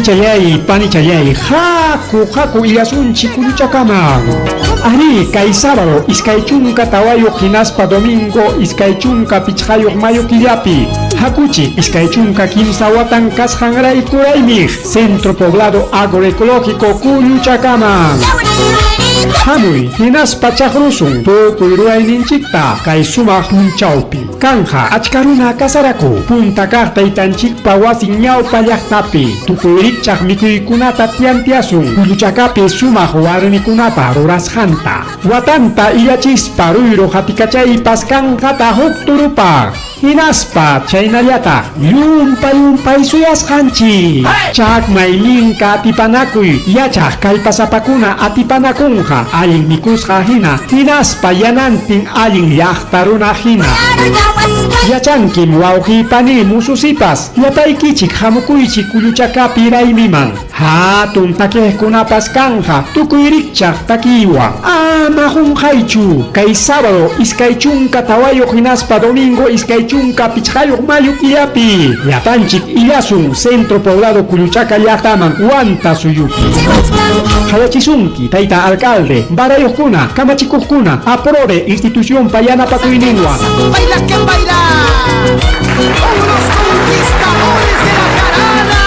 Wawqichallay, panichallay, haku, haku illasunchik Kulluchakaman. Arí, kay sábado 24 hinaspa domingo 25 mayo killapi. Hakuchik 23 watan kasqanrayku raymiq Centro Poblado Agroecológico Kulluchakaman. Hamuy, hinaspa chaqrusun tukuy ruwayninchikta kay sumaq punchawpi. Kanja achka runa kasaraku punta kaq taytanchikpa wasin ñawpa llaqtapi. Tukuy rikchaq mikuykunata tiantiasun Kulluchakapi sumaq warmikunapa rurasqanta. Watanta illachispa ruyru hatikachaypas kanqata huk turupaq. Hinaspa chaynallataq llumpa llumpay suyasqanchik. Chakmay minka atipanakuy yachaq kallpasapakuna atipanakunqa allin mikusqa hina hinaspa yanantin allin llaqta runa hina. Yachankim wawqiy paniy mususipas llapaykichik hamukuychik Kulluchakapi raymiman. Hatun takiqkunapas kanqa tukuy rikchaq takiywan. Ama qunqaychu kay sábado 24 hinaspa domingo 25 mayo killapi llapanchik illasun Centro Poblado Kulluchaka llaqtaman Huanta suyupi. Qayachisunki tayta alcalde, barayuqkuna, kamachikuqkuna, APRODE institucionpa yanapakuyninwan. Baila que baila. Unos conquistadores de la jarana.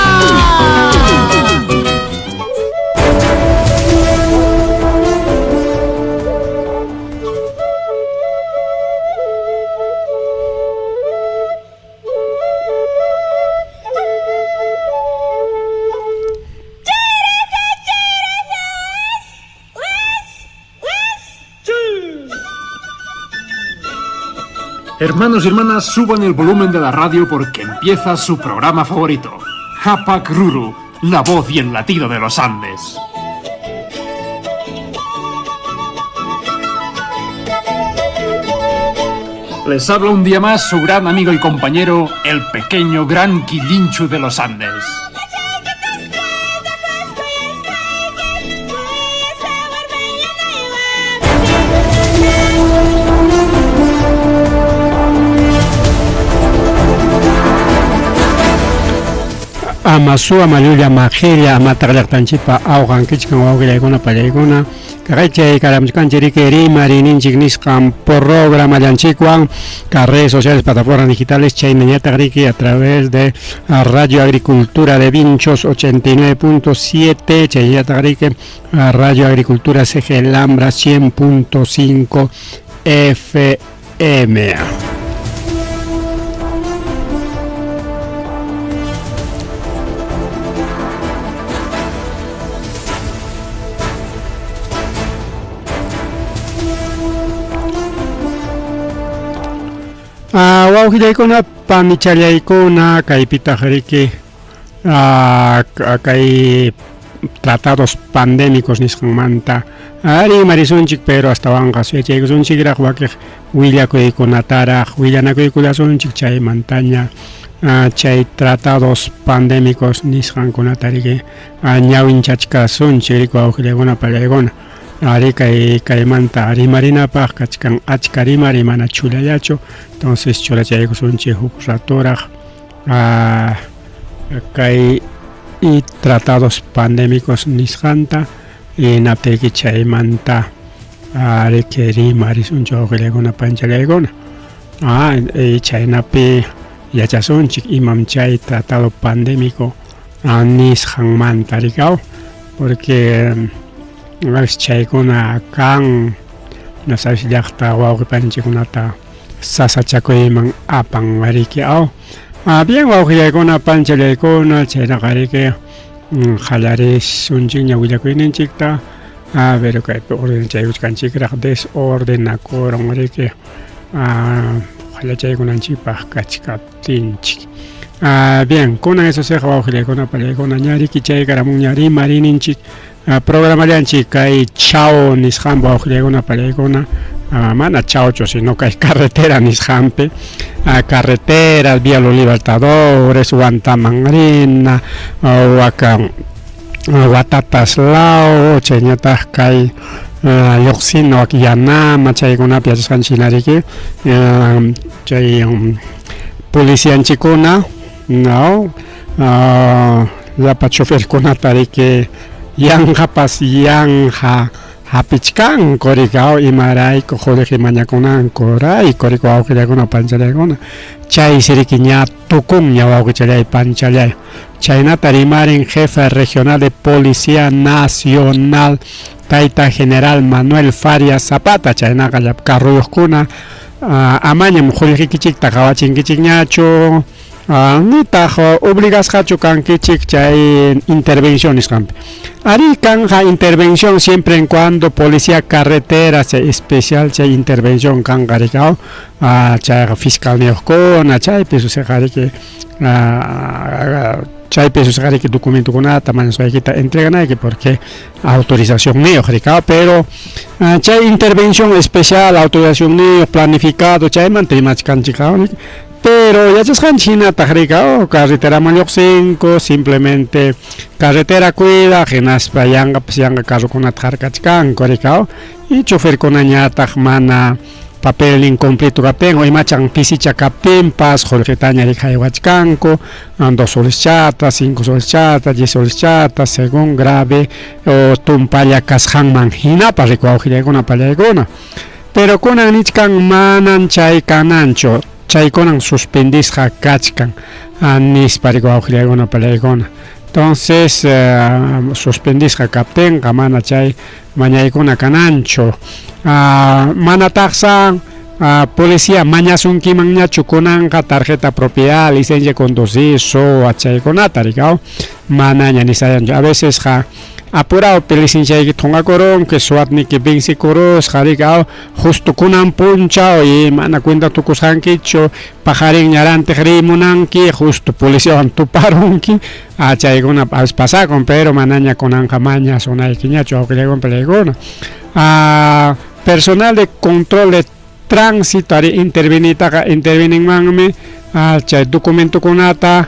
Hermanos y hermanas, suban el volumen de la radio porque empieza su programa favorito, Hapak Ruru, la voz y el latido de los Andes. Les habla un día más su gran amigo y compañero, el pequeño gran Quilinchu de los Andes. Ama suwa mallulla maqilla amataq llaqtanchikpa awqankichkan wawqillaykuna pallaykuna kaqaychay karamuchkanchik riki rimarininchik nisqan programallanchikwan ka redes sociales plataformas digitales chaynañataq riki a través de Radio Agricultura de Vinchos 89.7 chaynallataq riki Radio Agricultura CG Lambra 100.5 FM. Wawqillaykuna panichallaykuna kaypitaq riki kay tratados pandémicos nisqanmanta rimarisunchik, pero astawanqa suyachaykusunchikraq wakiq willakuykunataraq willanakuykullasunchik chaymantaña chay tratados pandémicos nisqankunata riki ñawinchachkasunchik riki wawqillaykuna pallaykuna ari kay kaymanta rimarinapaq kachkan achka rimari mana chulallachu, entonces churachaykusunchik huk ratoraq kay y tratados pandémicos nisqanta hinaptiyki chaymanta riki rimarisunchik wawqillaykuna panchallaykuna chaynapi yachasunchik imam chay tratado pandémico nisqanmanta rikaw porque chaykuna kan nasawis llaqta wawqi panchikunata sasachakuyman apan riki aw. Bien wawqillaykuna panchallaykuna chaynaqa riki qallarisunchikña willakuyninchikta pero kaypi ordenachaykuchkanchikraq desordenakuran riki qallachaykunanchikpaq kachkaptinchik. Bien, kunan eso siqa wawqillaykuna pallaykuna ña riki chaykaramunña rimarininchik programallanchik kay chao nisqanpi wawqillaykuna pallaykuna mana chaucho sino kay carretera nisqanpi carretera Vía Los Libertadores Huantamanrina waka Watatas law chayñataq kay lluqsina wak Yanama chaykunapi yachasqanchik hina riki chay policianchikuna no Llapa choferkunata riki yanqapas yanqa hapichkanku riki aw imarayku qullqi mañakunanku rayku riki wawqillaykuna panchallaykuna chaysi riki ña tukunña wawqichallay panchallay chaynata rimarin jefe regional de policía nacional tayta general Manuel Farias Zapata chaynaqa llapa carruyuqkuna amañam qullqikichikta qawachinkichikñachu Nitaq obligasqachu kankichik chay intervención nisqanpi. Arí kanqa intervención siempre en cuando policía carretera chay especial chay intervención kanqa riki aw chayqa fiscalniyuqkuna chaypi suceqariki chaypi suceqariki documentokunata mañasqaykita entreganayki porque autorizacionniyuq riki aw pero chay intervención especial autorizacionniyuq planificado chaymanta rimachkanchik aw Pero yachasqanchik hinataq rika oh, carreteraman lluqsinku, simplemente carretera cuidaq hinaspa yanqapas yanqa carrokunata harkachkanku rika oh, y choferkunañataq mana papelnin completo kaptin o imachan pisicha kaptinpas qullqitaña rika haywachkanku, 2 soleschata, 5 soleschata, 10 soleschata, según grave o tumpalla kasqanman hinapas rika wawqillaykuna pallaykuna. Pero kunan nichkan manan chay kananchu, chaykunan suspendisqa kachkan, nispa riki wawqillaykuna palaykuna. Entonces suspendisqa kaptinqa mana chay mañaykuna kananchu. Manataqsa policía mañasunkimanñachu kunanqa tarjeta propiedad, licencia de conducir, SOA, chaykunata riki aw manaña nisayanchu. A vecesqa apuraupi licenciayki thunqakurunki, SOATniki vencikurusqa riki aw justo kunan punchaw y mana cuenta tukusqankichu paqarinña rantiq riy munanki justo policiawan tuparunki chaykuna a veces pasakun pero manaña kunanqa mañasunaykiñachu wawqillaykuna palaykuna. Personal de control de tránsito ari interveniytaqa interveninmanmi chay documentokunata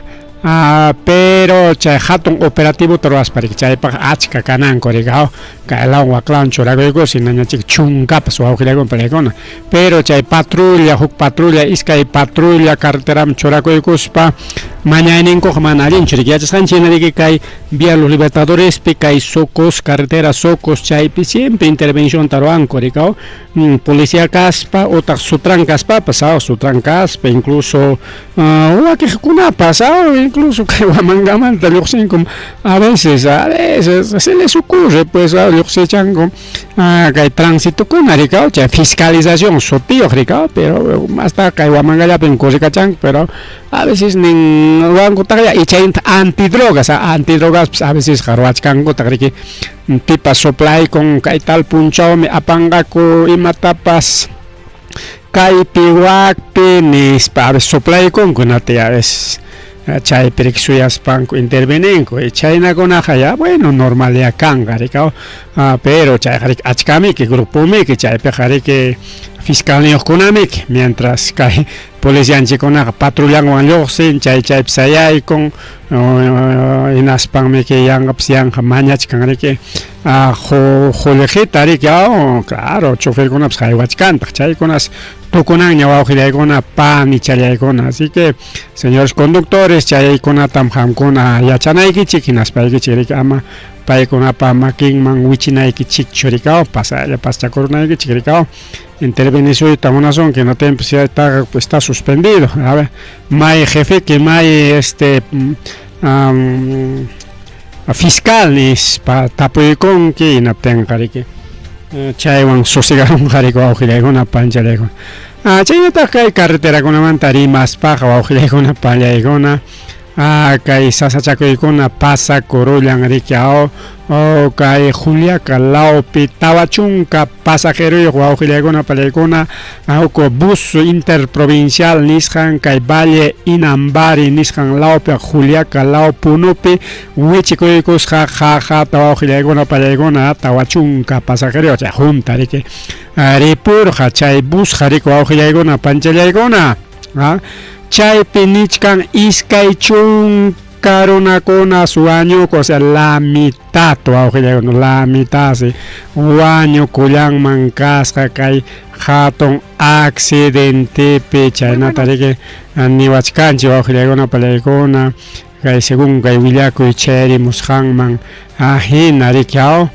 pero chay hatun operativota ruwaspa riki chaypaq achka kananku riki aw kaylawan waklawan churakuykusi hinañachik chunkapas wawqillaykuna palaykuna pero chay patrulla huk patrulla iskay patrulla carreteraman churakuykuspa mañayninkuqa mana allinchu riki yachasqanchik hina riki kay Vía Los Libertadorespi kay Socos carretera Socos chaypi siempre intervencionta ruwanku riki aw policía kaspa utaq sutran kaspapas aw sutran kaspa incluso wakiqkunapas aw incluso kay Huamangamanta lluqsinku a veces se les ocurre pues aw lluqsichanku kay transitokuna riki aw chay fiscalización sutiyuq riki aw pero masta kay Huamangallapim corrikachanku pero a veces nin ruwankutaqya y chaynata antidrogas antidrogaspas a veces ruwachkankutaq riki pipas soplaykun kay tal punchawmi apanqaku imatapas kaypi wakpi nispa a veces soplaykunku hinata a veces chaypi riki suyaspanku interveninku y chaynakunaqa ya bueno normal ya kanqa riki pero chayqa riki achkamiki grupomiki chaypiqa riki fiscalniyuqkunamiki mientras kay policianchikkunaqa patrullanwan lluqsin chay chaypi sayaykun hinaspanmiki yanqapas yanqa mañachkan riki qullqita riki aw claro choferkunapas haywachkantaq chaykunas tukunanña wawqillaykuna panichallaykuna así que señores conductores chaykunatam qamkuna yachanaykichik hinaspaykichik riki ama paykunapa makinman wichinaykichikchu riki aw pasaylla pasachakurunaykichik riki aw intervenisuyta munasunki hinaptinpas chaytaqa está suspendido a ver may jefeki may este fiscal nispa tapuykunki hinaptinqa riki chaywan susegarunqa riki wawqillaykuna panchallaykuna chaynataq kay carreterakunamanta rimaspaqa wawqillaykuna pallaykuna kay sasachakuykuna pasakurullan riki aw kay Juliaca lawpi 40 pasajeroyuq wawqillaykuna pallaykuna huk bus interprovincial nisqan kay Valle Inambari nisqan lawpi Juliaca law Punupi wichikuykusqa qaqata wawqillaykuna pallaykuna 40 pasajeroyuq chay junta riki ripurqa chay busqa riki wawqillaykuna panchallaykuna chaypi nichkan 20 runakunas wañuku o sea la mitad wawqillaykuna la mitad si wañukullanman kasqa kay hatun accidentepi chaynata riki niwachkanchik wawqillaykuna pallaykuna. Kay según kay willakuy chayarimusqanman hina riki aw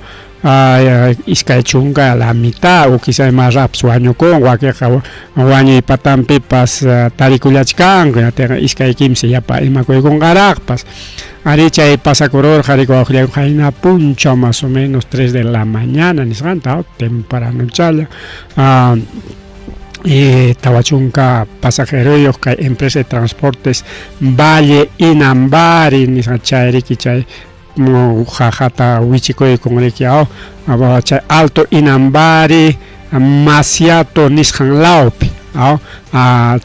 20 la mitad o quizá más raps wañukun, wakiqa wañuy patanpipas tarikullachkanku, hinaptinqa 2 3 yapa imakuykunqaraqpas. Arí chay pasakururqa riki wawqillayku qayna punchaw más o menos 3 de la mañana nisqanta tempranochalla 40 pasajeroyuq kay empresa de transportes Valle Inambari nisqa chay riki chay jajata wichikuykun riki aw chay Alto Inambari Maciato nisqan lawpi aw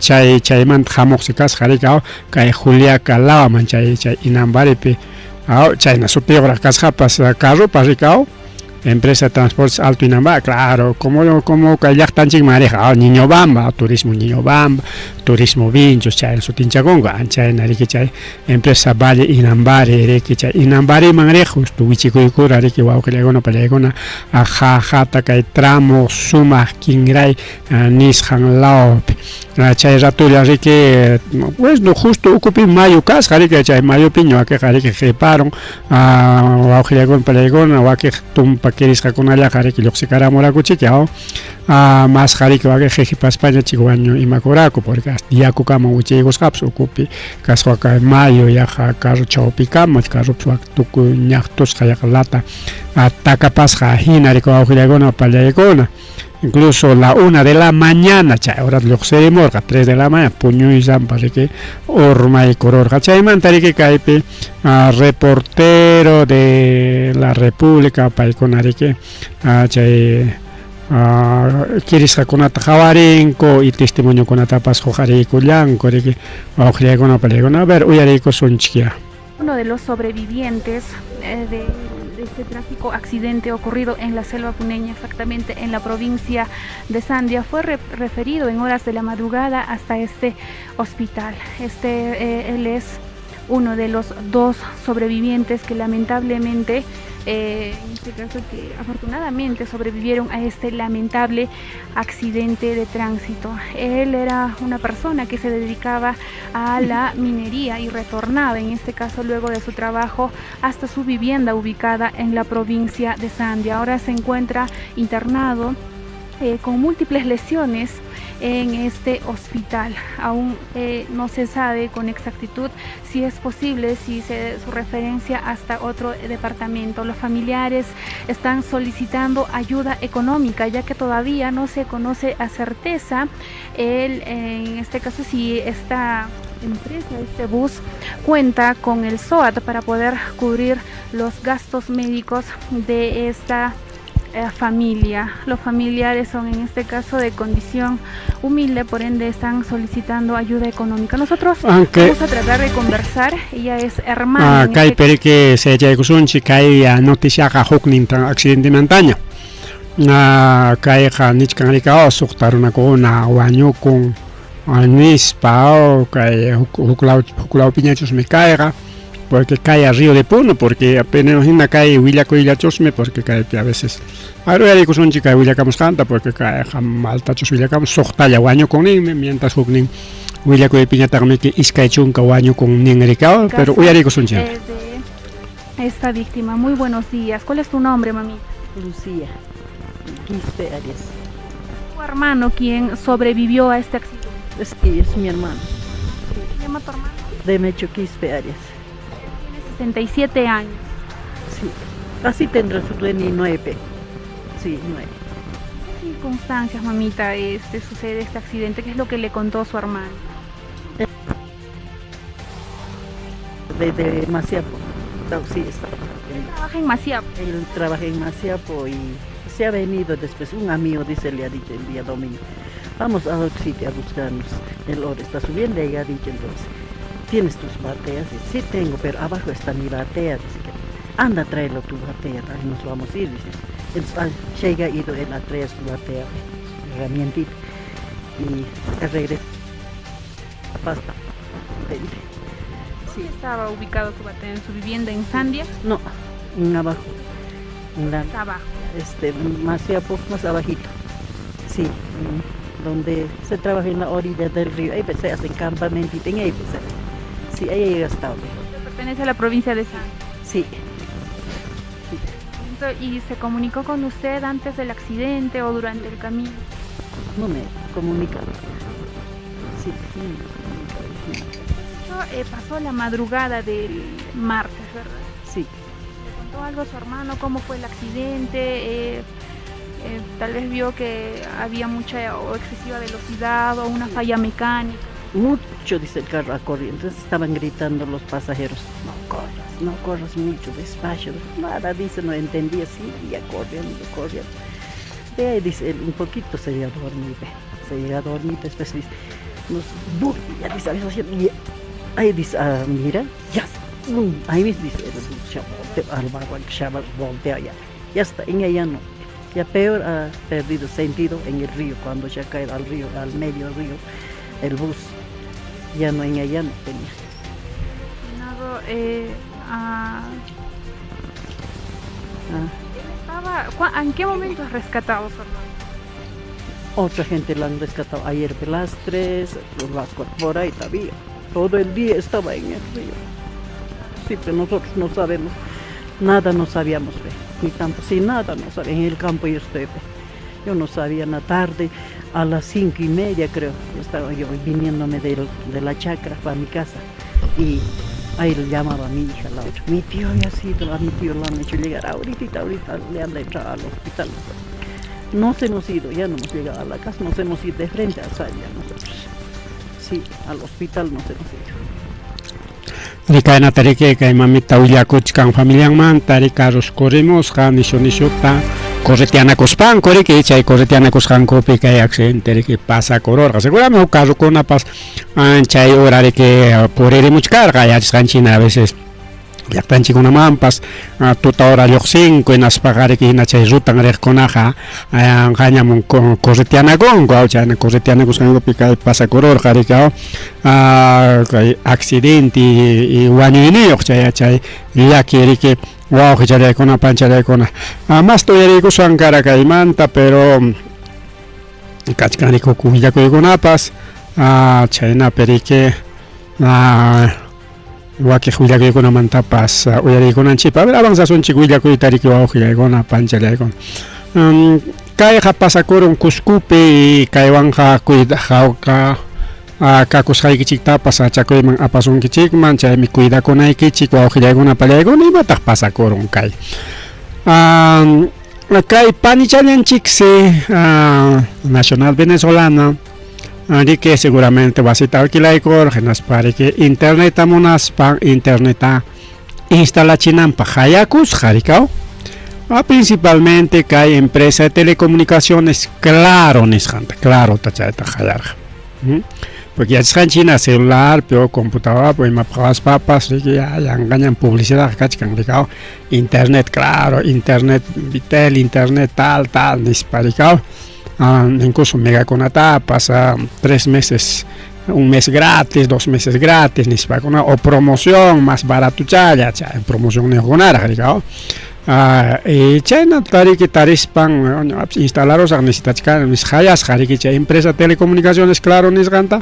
chay chaymanta hamuqsi kasqa riki aw kay Juliaca lawaman chay chay Inambaripi aw chayna sutiyuqraq kasqapas carropas riki aw Empresa de Transportes Alto Inambari, claro, como como kay llaqtanchikman riq aw Ñiñobamba, turismo Ñiñobamba, turismo Vinchos chayna sutinchakunku, chayna riki chay empresa Valle Inambari riki chay Inambariman riq justo wichikuykura riki wawqillaykuna pallaykuna jajata kay tramo sumaq kinray nisqan lawpi. Chay ratulla riki pues no justo ukupi mayu kasqa riki chay mayupiña wakiqa riki qiparun wawqillaykuna pallaykuna wakiq tumpa kirisqakunallaqa riki lluqsikaramurakuchiki aw masqa riki wakiq qhipaspaña chik wañu imakuraku porque hasta yakukama wichiykusqapas ukupi kasqa kay mayu yaqa carro chawpikama carropas wak tukuy ñaqtusqa yaqa lata takapasqa hina riki wawqillaykuna pallaykuna. Incluso la 1 de la mañana chay horas lluqsirimurqa 3 de la mañana puñuysampa riki urmaykururqa chaymanta riki kaypi reportero de la República paykuna riki chay kirisqakunata qawarinku y testimoniokunatapas huqariykullanku riki wawqillaykuna pallaykuna a ver uyariykusunchik. Uno de los sobrevivientes de este trágico accidente ocurrido en la selva puneña, exactamente en la provincia de Sandia, fue referido en horas de la madrugada hasta este hospital. Él es uno de los 2 sobrevivientes que lamentablemente, en este caso que afortunadamente sobrevivieron a este lamentable accidente de tránsito. Él era una persona que se dedicaba a la minería y retornaba, en este caso luego de su trabajo, hasta su vivienda ubicada en la provincia de Sandia. Ahora se encuentra internado con múltiples lesiones en este hospital. Aún no se sabe con exactitud si es posible, si se su referencia hasta otro departamento. Los familiares están solicitando ayuda económica, ya que todavía no se conoce a certeza en este caso si esta empresa, este bus, cuenta con el SOAT para poder cubrir los gastos médicos de esta familia. Los familiares son en este caso de condición humilde, por ende están solicitando ayuda económica. Nosotros Aunque vamos a tratar de conversar. Ella es hermana. En kay este periki se chaykusunchik kay noticiaqa huknin accidente montaña. Kayqa nichkan rika suqta runakuna wañukun nispa kay huklawpiñachusmi kayqa, porque cae a Río de Puno, porque apenas hina cae willakuyllachusmi, porque kaypi a veces aruyarikusunchik kay willakamusqanta, porque kayqa maltachus willakamus suqtalla wañukun ninmi, mientras huknin willakuypiñataqmi 20 wañukun nin rika, pero Caso, uyarikusunchik. De esta víctima. Muy buenos días. ¿Cuál es tu nombre, mamita? Lucía Quispe Arias. ¿Tu hermano quien sobrevivió a este accidente? Sí, es mi hermano. ¿Cómo se llama tu hermano? Demetrio Quispe Arias. Tiene 67 años. Sí, así tendrá su DNI 9. Sí, 9. ¿Qué circunstancias, mamita, sucede este accidente? ¿Qué es lo que le contó su hermano? De Maciapo. No, sí, está. Él trabaja en Maciapo. Él trabaja en Maciapo y se ha venido después. Un amigo, dice, le ha dicho el día domingo, vamos a otro sitio a buscarnos. El oro está subiendo y ha dicho entonces, ¿tienes tus bateas? Dice, sí tengo, pero abajo está mi batea. Dice que, anda, tráelo tu batea, ahí nos vamos a ir. Dice. Entonces, llega ido él a traer su batea, su herramientita, y regresa. Pasta. ¿Dónde estaba ubicado su batea? ¿En su vivienda en Sandia? No, en abajo. En la, Está abajo. Maciapo, más abajito. Sí, donde se trabaja en la orilla del río. Ahí pues, se hacen campamento y ahí pues, sí, ahí he estado. ¿Usted Pertenece a la provincia de San. Sí. ¿Y se comunicó con usted antes del accidente o durante el camino? No me comunica. Sí, no me comunica. Pasó la madrugada del martes, ¿verdad? Sí. ¿Le contó algo a su hermano? ¿Cómo fue el accidente? Tal vez vio que había mucha o excesiva velocidad o una falla mecánica. Mucho, dice el carro a correr. Entonces estaban gritando los pasajeros, no corras, no corras mucho, despacio. Nada, dice, no entendía, sí, ya corriendo, corriendo. De ahí dice, él, un poquito se llega a dormir, ve. Se llega a dormir, después dice, nos, bum, ya dice, y ahí dice, ah, mira, ya, bum, ahí mismo dice, el bus ya voltea, al barranco, ya voltea, ya, ya está, en ella no. Ya peor ha perdido sentido en el río, cuando ya cae al río, al medio río, el bus, ya no, en ella no tenía. Ah. ¿En qué momento es rescatado su hermano? Otra gente lo han rescatado ayer de las 3, las 4, por ahí todavía. Todo el día estaba en el río. Sí, pero nosotros no sabemos, nada no sabíamos, ve. Ni tampoco, sí, nada no sabía. En el campo yo estoy, ve. Yo no sabía en la tarde, a las 5:30 creo, estaba yo viniéndome de la chacra para mi casa. Y ahí le llamaba a mi hija, la otra. Mi tío había sido, a mi tío lo han hecho llegar ahorita, ahorita le han entrado al hospital. Nos hemos ido, ya no hemos llegado a la casa, nos hemos ido de frente a Sandia nosotros. Sí, al hospital nos hemos ido. Rikaynata riki kay mamita willakuchkan familianmanta ri carros corrimusqa nishu nishuta correteanakuspanku riki chay correteanakusqankupi kay accidente riki pasakururqa seguramente huk carrokunapas chay hora riki puririmuchkarqa yachasqanchik a veces llaqtanchikkunamanpas tuta hora lluqsinku hinaspaqa riki hina chay rutan riqkunaqa qañamun correteanakunku chayna correteanakusqankupi kay pasakururqa riki kay accidente y wañuyniyuq chay chay llaki riki wawqichallaykuna panchallaykuna masta uyariykusan kara kaymanta pero kachkan riki huk willakuykunapas chaynapi riki wakiq willakuykunamantapas uyariykunanchikpa. A ver, avanzasunchik willakuyta riki wawqillaykuna panchallaykuna. Kayqa pasakurun Cuscopi kaywanqa hawka kakusqaykichiktapas achakuyman apasunkichikman chaymi cuidakunaykichik wawqillaykuna pallaykuna imataq pasakurun kay. Kay panichallanchiksi nacional venezolana riki seguramente wasita alquilaykur hinaspa riki interneta munaspa interneta instalachinanpaq hayakusqa rikaw. Principalmente kay empresa de telecomunicaciones Claro nisqanta, Claro chayta hayarqa. Porque yachasqanchik celular, pero computadora, pues imapaq riki ya yanqañam publicidad kachkan rikaw. Internet Claro, internet Bitel, internet tal, tal nispa rikaw. Incluso megakunatapas 3 meses, un mes gratis, 2 meses gratis nispakuna o promoción más baratuchalla, chay promoción niqkunaraq rikaw. Y chayna tariki tarispan instalarusaq necesitachkani hayasqa riki chay empresa telecomunicaciones Claro nisqanta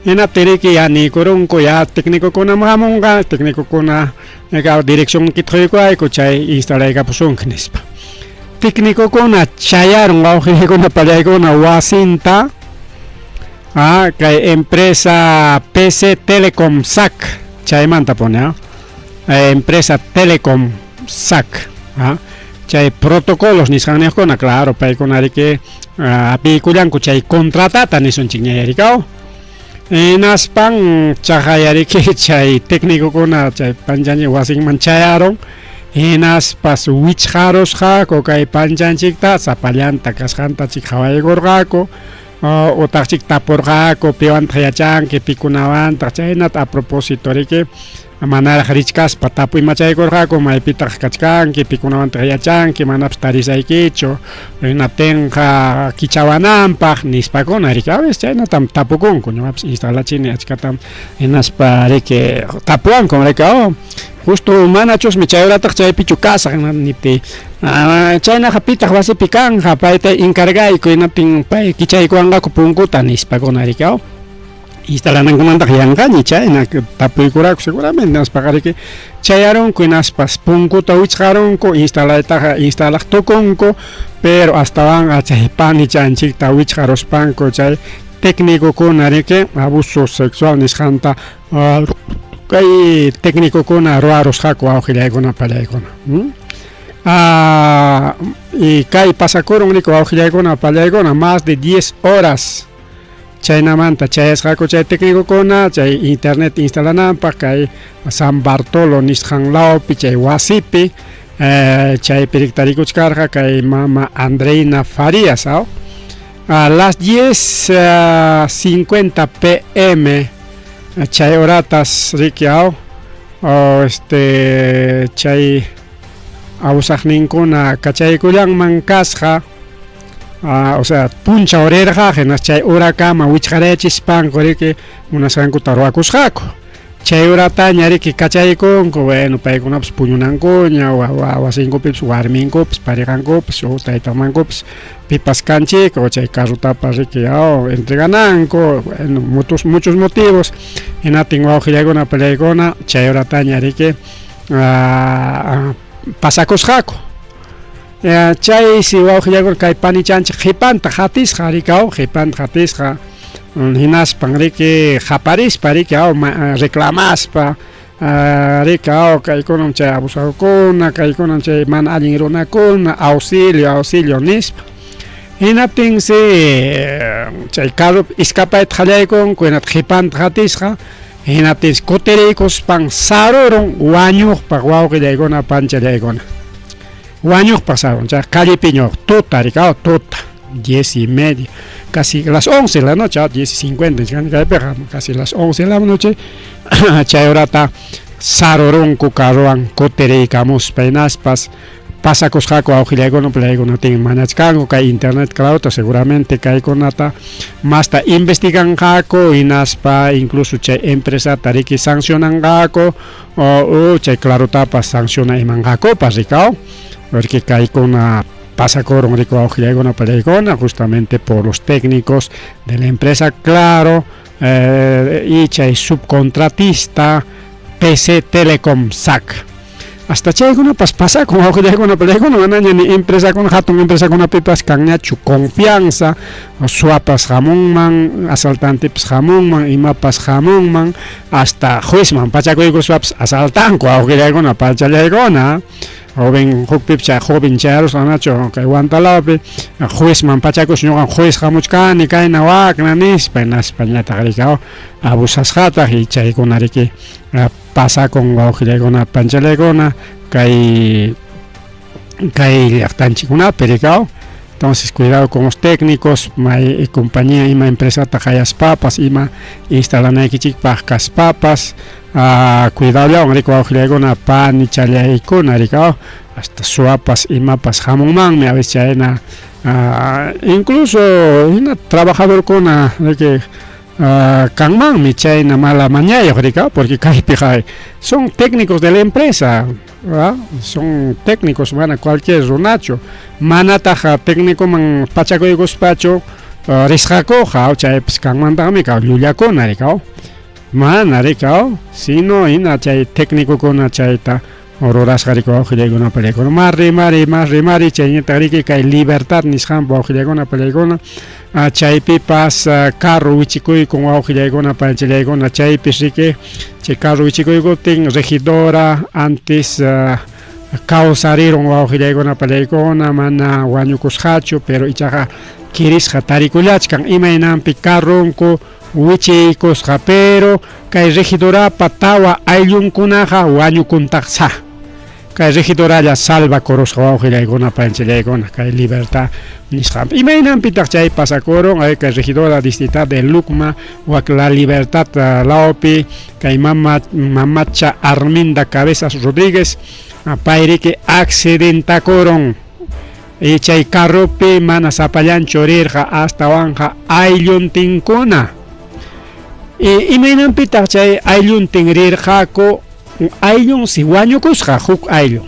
hinaptin riki ya niykurunku ya técnicokuna hamunqa técnicokuna dirección kitquykuwayku chay instalaykapusunki nispa. Técnicokuna chayarun wawqillaykuna pallaykuna wasinta kay empresa PC Telecom SAC chaymanta pone empresa Telecom SAC chay protocolos nisqan niqkuna claro paykuna riki apiykullanku chay contratata nisunchik ña rikaw. Hinaspan chaqayariki chay técnicokuna chay panchanchik wasinman chayarun hinaspas wichqarusqaku kay panchanchikta sapallanta kasqanta chik qhawaykurqaku utaqchik tapurqaku piwantaq yachanki pikunawantaq chaynata a propósito riki manaraq richkaspa tapuy machaykurqaku maypitaq kachkanki pikunawantaq yachanki manapas tarisaykichu hinaptinqa kichawananpaq nispakuna riki a veces chaynatam tapukunku ñuqapas instalachini achkatam hinaspa riki tapuwanku riki justo manachusmi chay horataq chaypichu kasaq niptiy chaynaqa pitaq wasipi kanja payta encargayku hinaptin pay kichaykuwanqaku punkuta nispakuna riki. Instalanankumantaqa yanqaña chayna tapuykuraku seguramente hinaspaqa riki chayarunku hinaspas punkuta wichqarunku instalaytaqa instalaq tukunku pero astawanqa chay panichanchikta wichqaruspanku chay tecnicokuna riki abuso sexual nisqanta kay tecnicokuna ruwarusqaku wawqillaykuna pallaykuna. Y kay pasakurun riki wawqillaykuna pallaykuna más de 10 horas Chaynamanta chayasqaku chay tecnicokuna chay internet instalananpaq kay San Bartolo nisqan lawpi chay wasipi chaypi tarikuchkarqa kay mama Andreina Farías aw a las 10:50 pm chay horatas riki aw este chay awsaqninkuna kachaykullanman kasqa o sea punchaw rirqa hinas chay horakama wichqarayachispanku riki munasqankuta ruwakusqaku chay horataña riki kachaykunku bueno paykunapas puñunankuña wasinkupipas warminkupas parejankupas o taytamankupas pipas kanchik o chay carrotapas riki entregananku bueno muchos muchos motivos hinatin wawqillaykuna palaykuna chay horataña riki pasakusqaku Chaysi wawqillakuna kay panichanchik qhipanta qatisqa riki aw qhipanta qatisqa hinaspan riki qaparispa riki aw reclamaspa riki aw kaykunam chay abusadokuna kaykunam chay mana allin runakuna auxilio auxilio nispa hinaptinsi chay carropi escapayta qallaykunku hinata qhipanta qatisqa hinaptinsi kutiriykuspan sarurun wañuqpaq wawqillaykuna panchallaykuna. Wañuqpaq sarun chay callepiña tuta rikaw tuta diez y media casi las once de la noche diez y cincuenta kaypiqa casi las once de la noche chay horata sarurunku carrowan kutiriykamuspa hinaspas pasakusqaku awqillaykuna playkunatin mañachkanku kay internet clauta seguramente kaykunata masta investiganqaku hinaspa incluso chay empresata riki sancionanqaku o chay clarotapas sanciona imanqakupas rikaw porque kaykuna pasakurun riku awqillaykuna palaykuna justamente por los técnicos de la empresa Claro y chay subcontratista PC Telecom SAC. Hasta chaykunapas pasakun wawqillaykuna palaykuna manaña ni empresakuna hatun empresakunapipas kanñachu confianza suwapas hamunman asaltantepas hamunman imapas hamunman hasta juezman pachakuykuspapas asaltanku wawqillaykuna pachallaykuna joven hukpipas chay joven chayarusqa nachu kay Huantalawpi juezman pachakus ñuqam juez hamuchkani kayna wakna nispa hinaspa ñataq riki abusasqataq y chaykuna riki pasakun wawqillaykuna panchallaykuna kay kay llaqtanchikkunapi rikaw entonces cuidado con los técnicos may compañía ima empresata qayaspapas ima instalanaykichikpaq kaspapas cuidadollawan riki wawqillaykuna panichallaykuna rikaw hasta suwapas imapas hamunmanmi a veces chayna incluso hina trabajadorkuna riki kanmanmi chayna mala mañayuq rika porque kaypiqa son técnicos de la empresa son técnicos mana cualquier runachu manataq técnicoman pachakuykuspachu risqakuqa chaypas kanmantaqmi llullakuna rikaw mana rikaw sino hina chay técnicokuna chayta rurasqa riki wawqillaykuna palaykuna mas rimari mas rimari chayñataq riki kay libertad nisqanpa wawqillaykuna palaykuna chaypipas carro wichikuykun wawqillaykuna panchallaykuna chaypis riki chay carro wichikuykuptin regidora antes kawsarirun wawqillaykuna palaykuna mana wañukusqachu pero ichaqa kirisqa tarikullachkan imaynanpi carronku wichiykusqa pero kay regidorapa tawa ayllunkunaqa wañukuntaqsa kay regidoralla salvakurusqa wawqillaykuna panchallaykuna kay libertad nisqanpi imaynanpitaq chay pasakurun kay regidora distrital de Lucma wak la Libertad lawpi kay mama mamacha Arminda Cabezas Rodríguez payriki accidentakurun y chay carropi mana sapallanchu rirqa astawanqa aylluntinkuna y imaynanpitaq chay aylluntin rirqaku ayllunsi wañukusqa huk ayllun.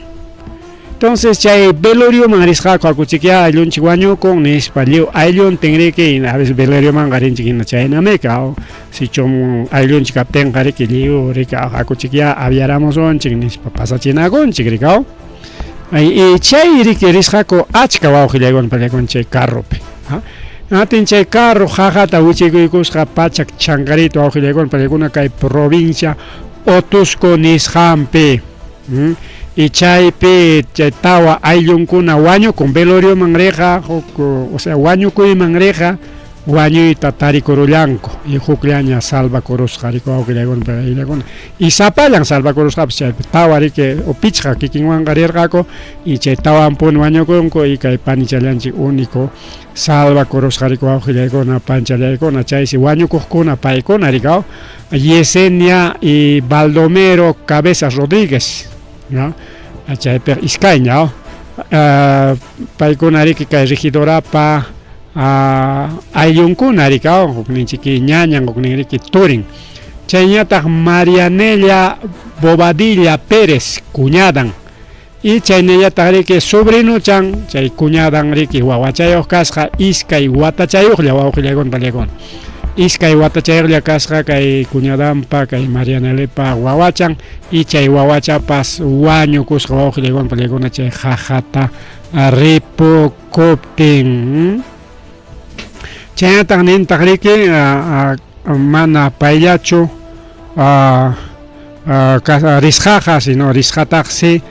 Entonces chay velorioman risqaku hakuchikyá ayllunchik wañukun nispa lliw aylluntin riki a veces veloriomanqa rinchik hina chaynamika sichum ayllunchik kaptinqa riki lliw riki hakuchikyá aviaramusunchik nispa pasachinakunchik rikaw. Y chay riki risqaku achka wawqillaykuna pallaykuna chay carropi. Atin chay carro qaqata wichikuykusqa pachak chankarito wawqillaykuna pallaykuna kay provincia Otuzco nisqanpi. Y chaypi chay tawa ayllunkuna wañukun velorioman riqa huk o sea wañukuyman riqa wañuyta tarikurullanku y hukllaña salvakurusqa riki wawqillaykuna payllakuna y sapallan salvakurusqapas chaypi tawa riki o pichqa kikinwanqa rirqaku y chay tawanpuni wañukunku y kay panichallanchik único salvakurusqa riki wawqillaykuna panchallaykuna chaysi wañukuqkuna paykuna rikaw Yesenia y Baldomero Cabezas Rodríguez, ¿no? Chaypiqa iskayña, paykuna riki kay regidorapa ayllunkuna riki, hukninchiki ñañan, huknin riki turin. Chayñataq Marianela Bobadilla Pérez, cuñadan. Y chaynallataq riki sobrinuchan, chay cuñadan riki wawachayuq kasqa iskay watachayuqlla wawqillaykuna pallaykuna. Iskay watachayuqlla kasqa kay cuñadanpa kay Marianelepa wawachan y chay wawachapas wañukusqa wawqillaykuna pallaykuna chay qaqata ripukuptin. Chaynataq nintaq riki mana payllachu risqaqa, sino risqataqsi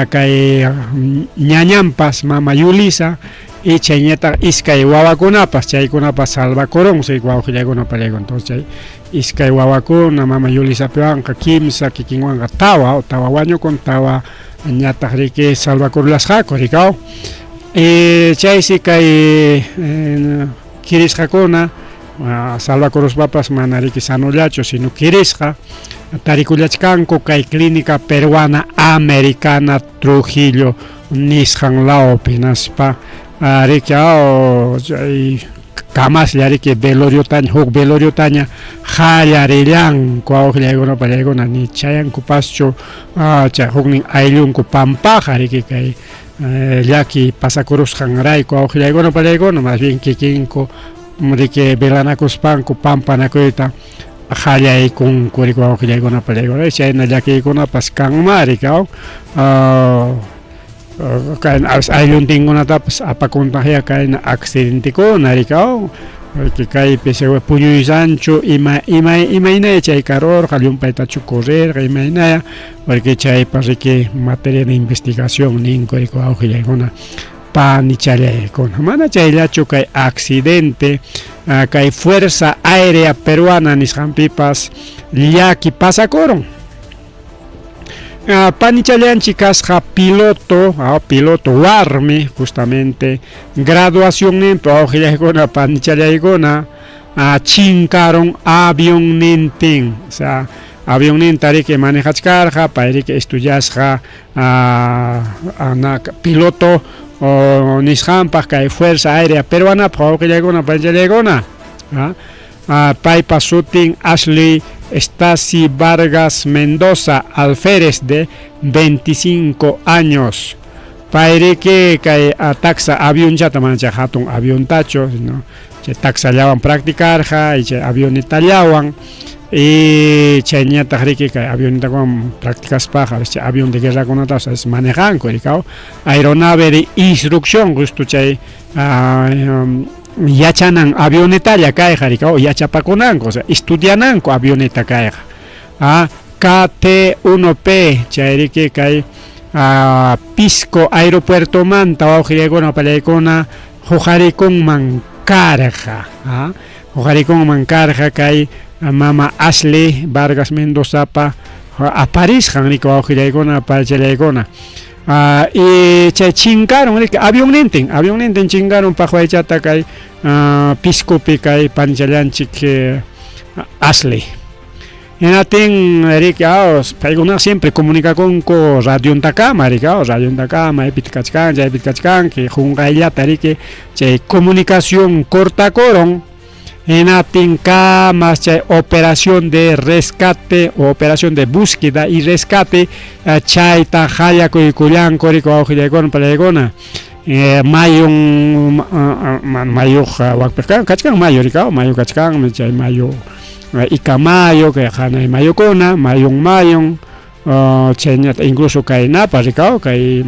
kay ñañanpas mama Yulisa y chayñataq iskay wawakunapas, chaykunapas salvakurunsi wawqillaykuna pallaykuna. Entonces chay iskay wawakuna mama Yulisapiwanqa kimsa kikinwanqa tawa, tawa wañukun, tawa ñataq riki salvakurullasqaku rikaw. Chaysi kay kirisqakuna salvakuruspapas mana riki sanullachu, sino kirisqa tarikullachkanku kay clínica peruana americana Trujillo nisqan lawpi hinaspa riki chay kamaslla riki veloriotaña huk veloriotaña qallarillanku wawqillaykuna pallaykuna ni chayankupaschu chay huknin ayllunku pampaqa riki kay llaki pasakurusqanrayku wawqillaykuna pallaykuna más bien kikinku riki velanakuspanku pampanakuyta qallaykunku riki wawqillaykuna pallaykuna chayna llakiykunapas kanma riki kayna aylluntinkunatapas apakuntaqya kayna accidentekuna riki kaypi puñuysanchu ima ima imaynaya chay karurqa llumpaytachu correrqa imaynaya porque chaypas riki materia de investigación ninku riki wawqillaykuna panichallaykuna mana chayllachu kay accidente kay Fuerza Aérea Peruana nisqanpipas llaki pasakurun. Panichallanchik kasqa piloto, piloto warmi justamente graduacionninpi wawqillaykuna panichallaykuna chinkarun avionnintin, o sea avionninta riki manejachkarqa pay riki estudiasqa piloto nisqanpaq kay Fuerza Aérea Peruanapaq wawqillaykuna panichallaykuna. Paypa sutin Ashley Stasi Vargas Mendoza Alférez de 25 años. Pay riki kay taxa avionchata mana chay hatun aviontachu, sino chay taxallawan practicarqa y chay avionetallawan y chayñataq riki kay avionetakunawan practicaspaqa a veces chay avión de guerrakunatapas a veces manejanku rikaw aeronave de instrucción justo chay yachanan avionetalla kayqa rikaw yachapakunanku, o sea estudiananku avioneta kayqa. KT1P chay riki kay Pisco aeropuertomanta wawqillaykuna pallaykuna huqarikunman karqa, huqarikunman karqa kay mama Ashley Vargas Mendozapa aparisqan riki wawqillaykuna pachallaykuna. Y chay chinkarun riki avionnintin, avionnintin chinkarun paqwaychata kay Piscopi kay panichallanchik Ashley. Hinatin riki paykuna siempre comunicakunku radiontakama riki radiontakama maypitaq kachkan chaypitaq kachkanki qunqayllata riki chay comunicación cortakurun. Hinaptin kamas chay operación de rescate o operación de búsqueda y rescate chayta qallakuykullanku riki wawqillaykuna palaykuna. Mayun mayuqa wakpiqa kachkan mayu riki mayu kachkanmi chay mayu Ica mayu kay hanay mayukuna mayun mayun chayñata incluso kaynapa rikaw kay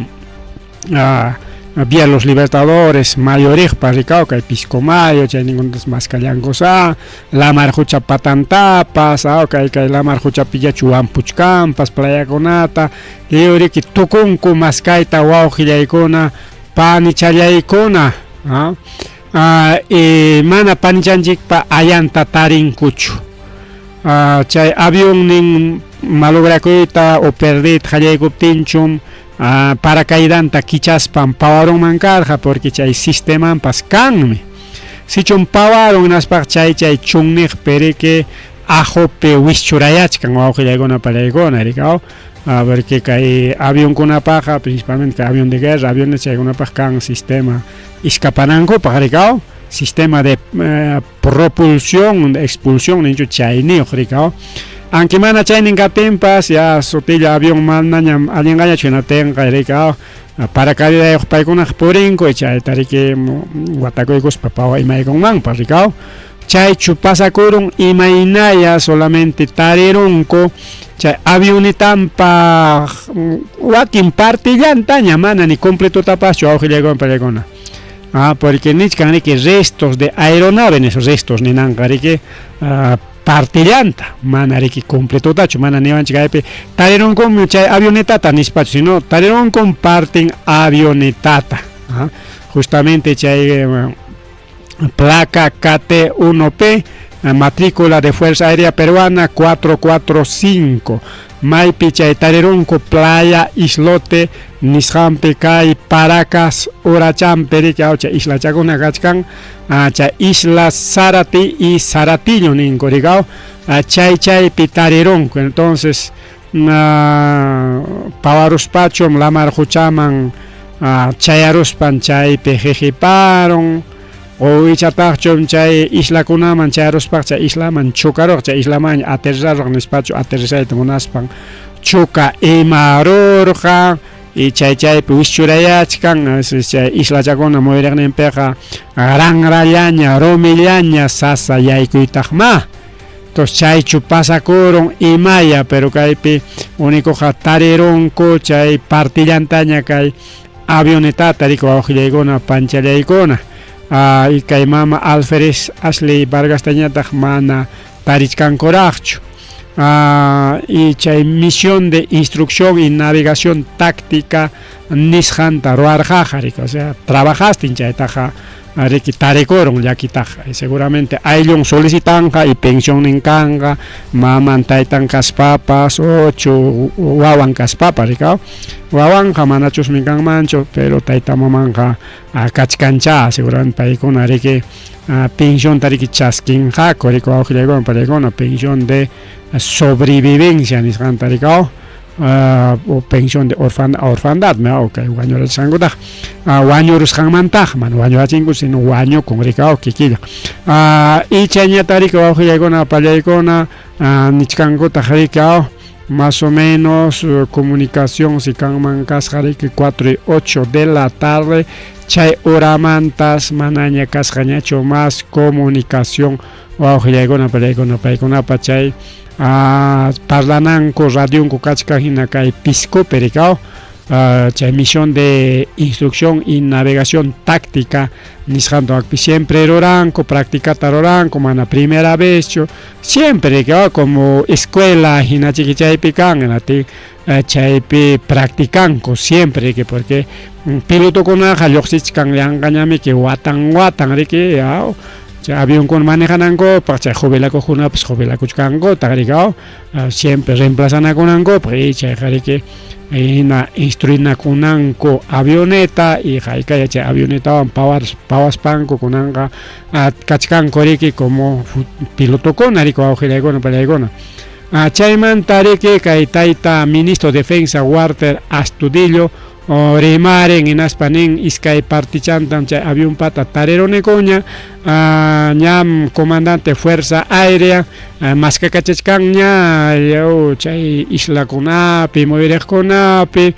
Vía Los Libertadores mayuriqpa rikaw kay Pisco mayu chayninkunatas maskallankusa lamar qucha patantapas kay kay lamar quchapillachu wampuchkanpas playakunata lliw riki tukunku maskayta wawqillaykuna panichallaykuna mana panichanchikpa ayanta tarinkuchu chay avionnin malograkuyta o perdiyta qallaykuptinchum paracaidanta kichaspan pawarunman karqa porque chay sistemanpas kanmi sichum pawarun hinaspaqa chay chay chunniqpi riki ajopi wischurayachkan wawqillaykuna palaykuna riki porque kay avionkunapaqqa principalmente kay avión de guerra aviones chaykunapaq kan sistema iskapanankupaq riki sistema de propulsión de expulsión ninchu chayniyuq riki aunque mana chaynin kaptinpas ya sutilla avión manañam allinqañachu hinaptinqa riki paracaidayuq paykunaqa purinku chayta riki watakuykuspa pawa imaykunmanpas riki chaychu pasakurun imaynaya solamente tarirunku chay avionetanpa wakin partillantaña mana ni completotapaschu wawqillaykuna palaykuna porque nichkan riki restos de aeronave nispa restos ninanqa riki partillanta mana riki completotachu mana niwanchik kaypi tarirunkum chay avionetata nispachu sino tarirunkum partin avionetata justamente chay placa KT1P matrícula de Fuerza Aérea Peruana 445 maypi chay tarirunku playa islote nisqanpi kay Paracas urachampi riki chay islachakuna kachkan chay isla Zárate y Zaratillo ninku riki chay chaypi tarirunku entonces pawaruspachum lamar quchaman chayaruspan chaypi qiqiparun o ichataqchum chay islakunaman chayaruspaqa chay islaman chocaruq chay islaman aterrizarruq nispachu aterrizayta munaspan choca imarurqa y chay chaypi wischurayachkan chay islachakuna muyuriqninpiqa ranrallaña rumillaña sasa yaykuytaqma entonces chaychu pasakurun imaya pero kaypi únicoqa tarirunku chay partillantaña kay avionetata riki wawqillaykuna panchallaykuna y kay mama Alférez Ashley Vargastañataq mana tarichkankuraqchu y chay misión de instrucción y navegación táctica nisqanta ruwarqaqa riki o sea trabajastin chaytaqa riki tarikurun llakitaqa seguramente ayllun solicitanqa y pensionnin kanqa maman taytan kaspapas ochu wawan kaspapas riki wawanqa manachusmi kanmanchu pero tayta mamanqa kachkancha seguramente paykuna riki pensionta riki chaskinqaku riki wawqillaykuna palaykuna pensión de sobrevivencia nisqanta riki o pensión de orfandad kay wañurachisqankutaq wañurusqanmantaq mana wañurachinku sino wañukun riki kikilla y chayñata riki wawqillaykuna pallaykuna nichkankutaq riki más o menos comunicación si kanman kasqa riki 4 y 8 de la tarde chay horamantas manaña kasqañachu más comunicación wawqillaykuna pallaykuna paykunapa chay parlananku radionku kachkan hina kay Piscopi riki chay misión de instrucción y navegación táctica nisqanta wakpi siempre ruranku practicata ruranku mana primera vez chu siempre riki como escuela hinachiki chaypi kan hinaptin chaypi practicanku siempre riki porque pilotokunaqa lluqsichkan llanqañamiki watan watan riki chay avionkuna manejanankupaq chay jubilakuqkunapas jubilakuchkankutaq riki siempre reemplazanakunankupaq y chayqa riki hina instruinakunanku avioneta y haykaya chay avionetawan pawaspanku kunanqa kachkanku riki como pilotokuna riki wawqillaykuna palaykuna chaymanta riki kay tayta ministro de defensa Walter Astudillo Rimarin hinaspa nin iskay partichantam chay avionpata tarirunikuña ñam comandante fuerza aérea maskakachachkanña chay islakunapi muyuriqkunapi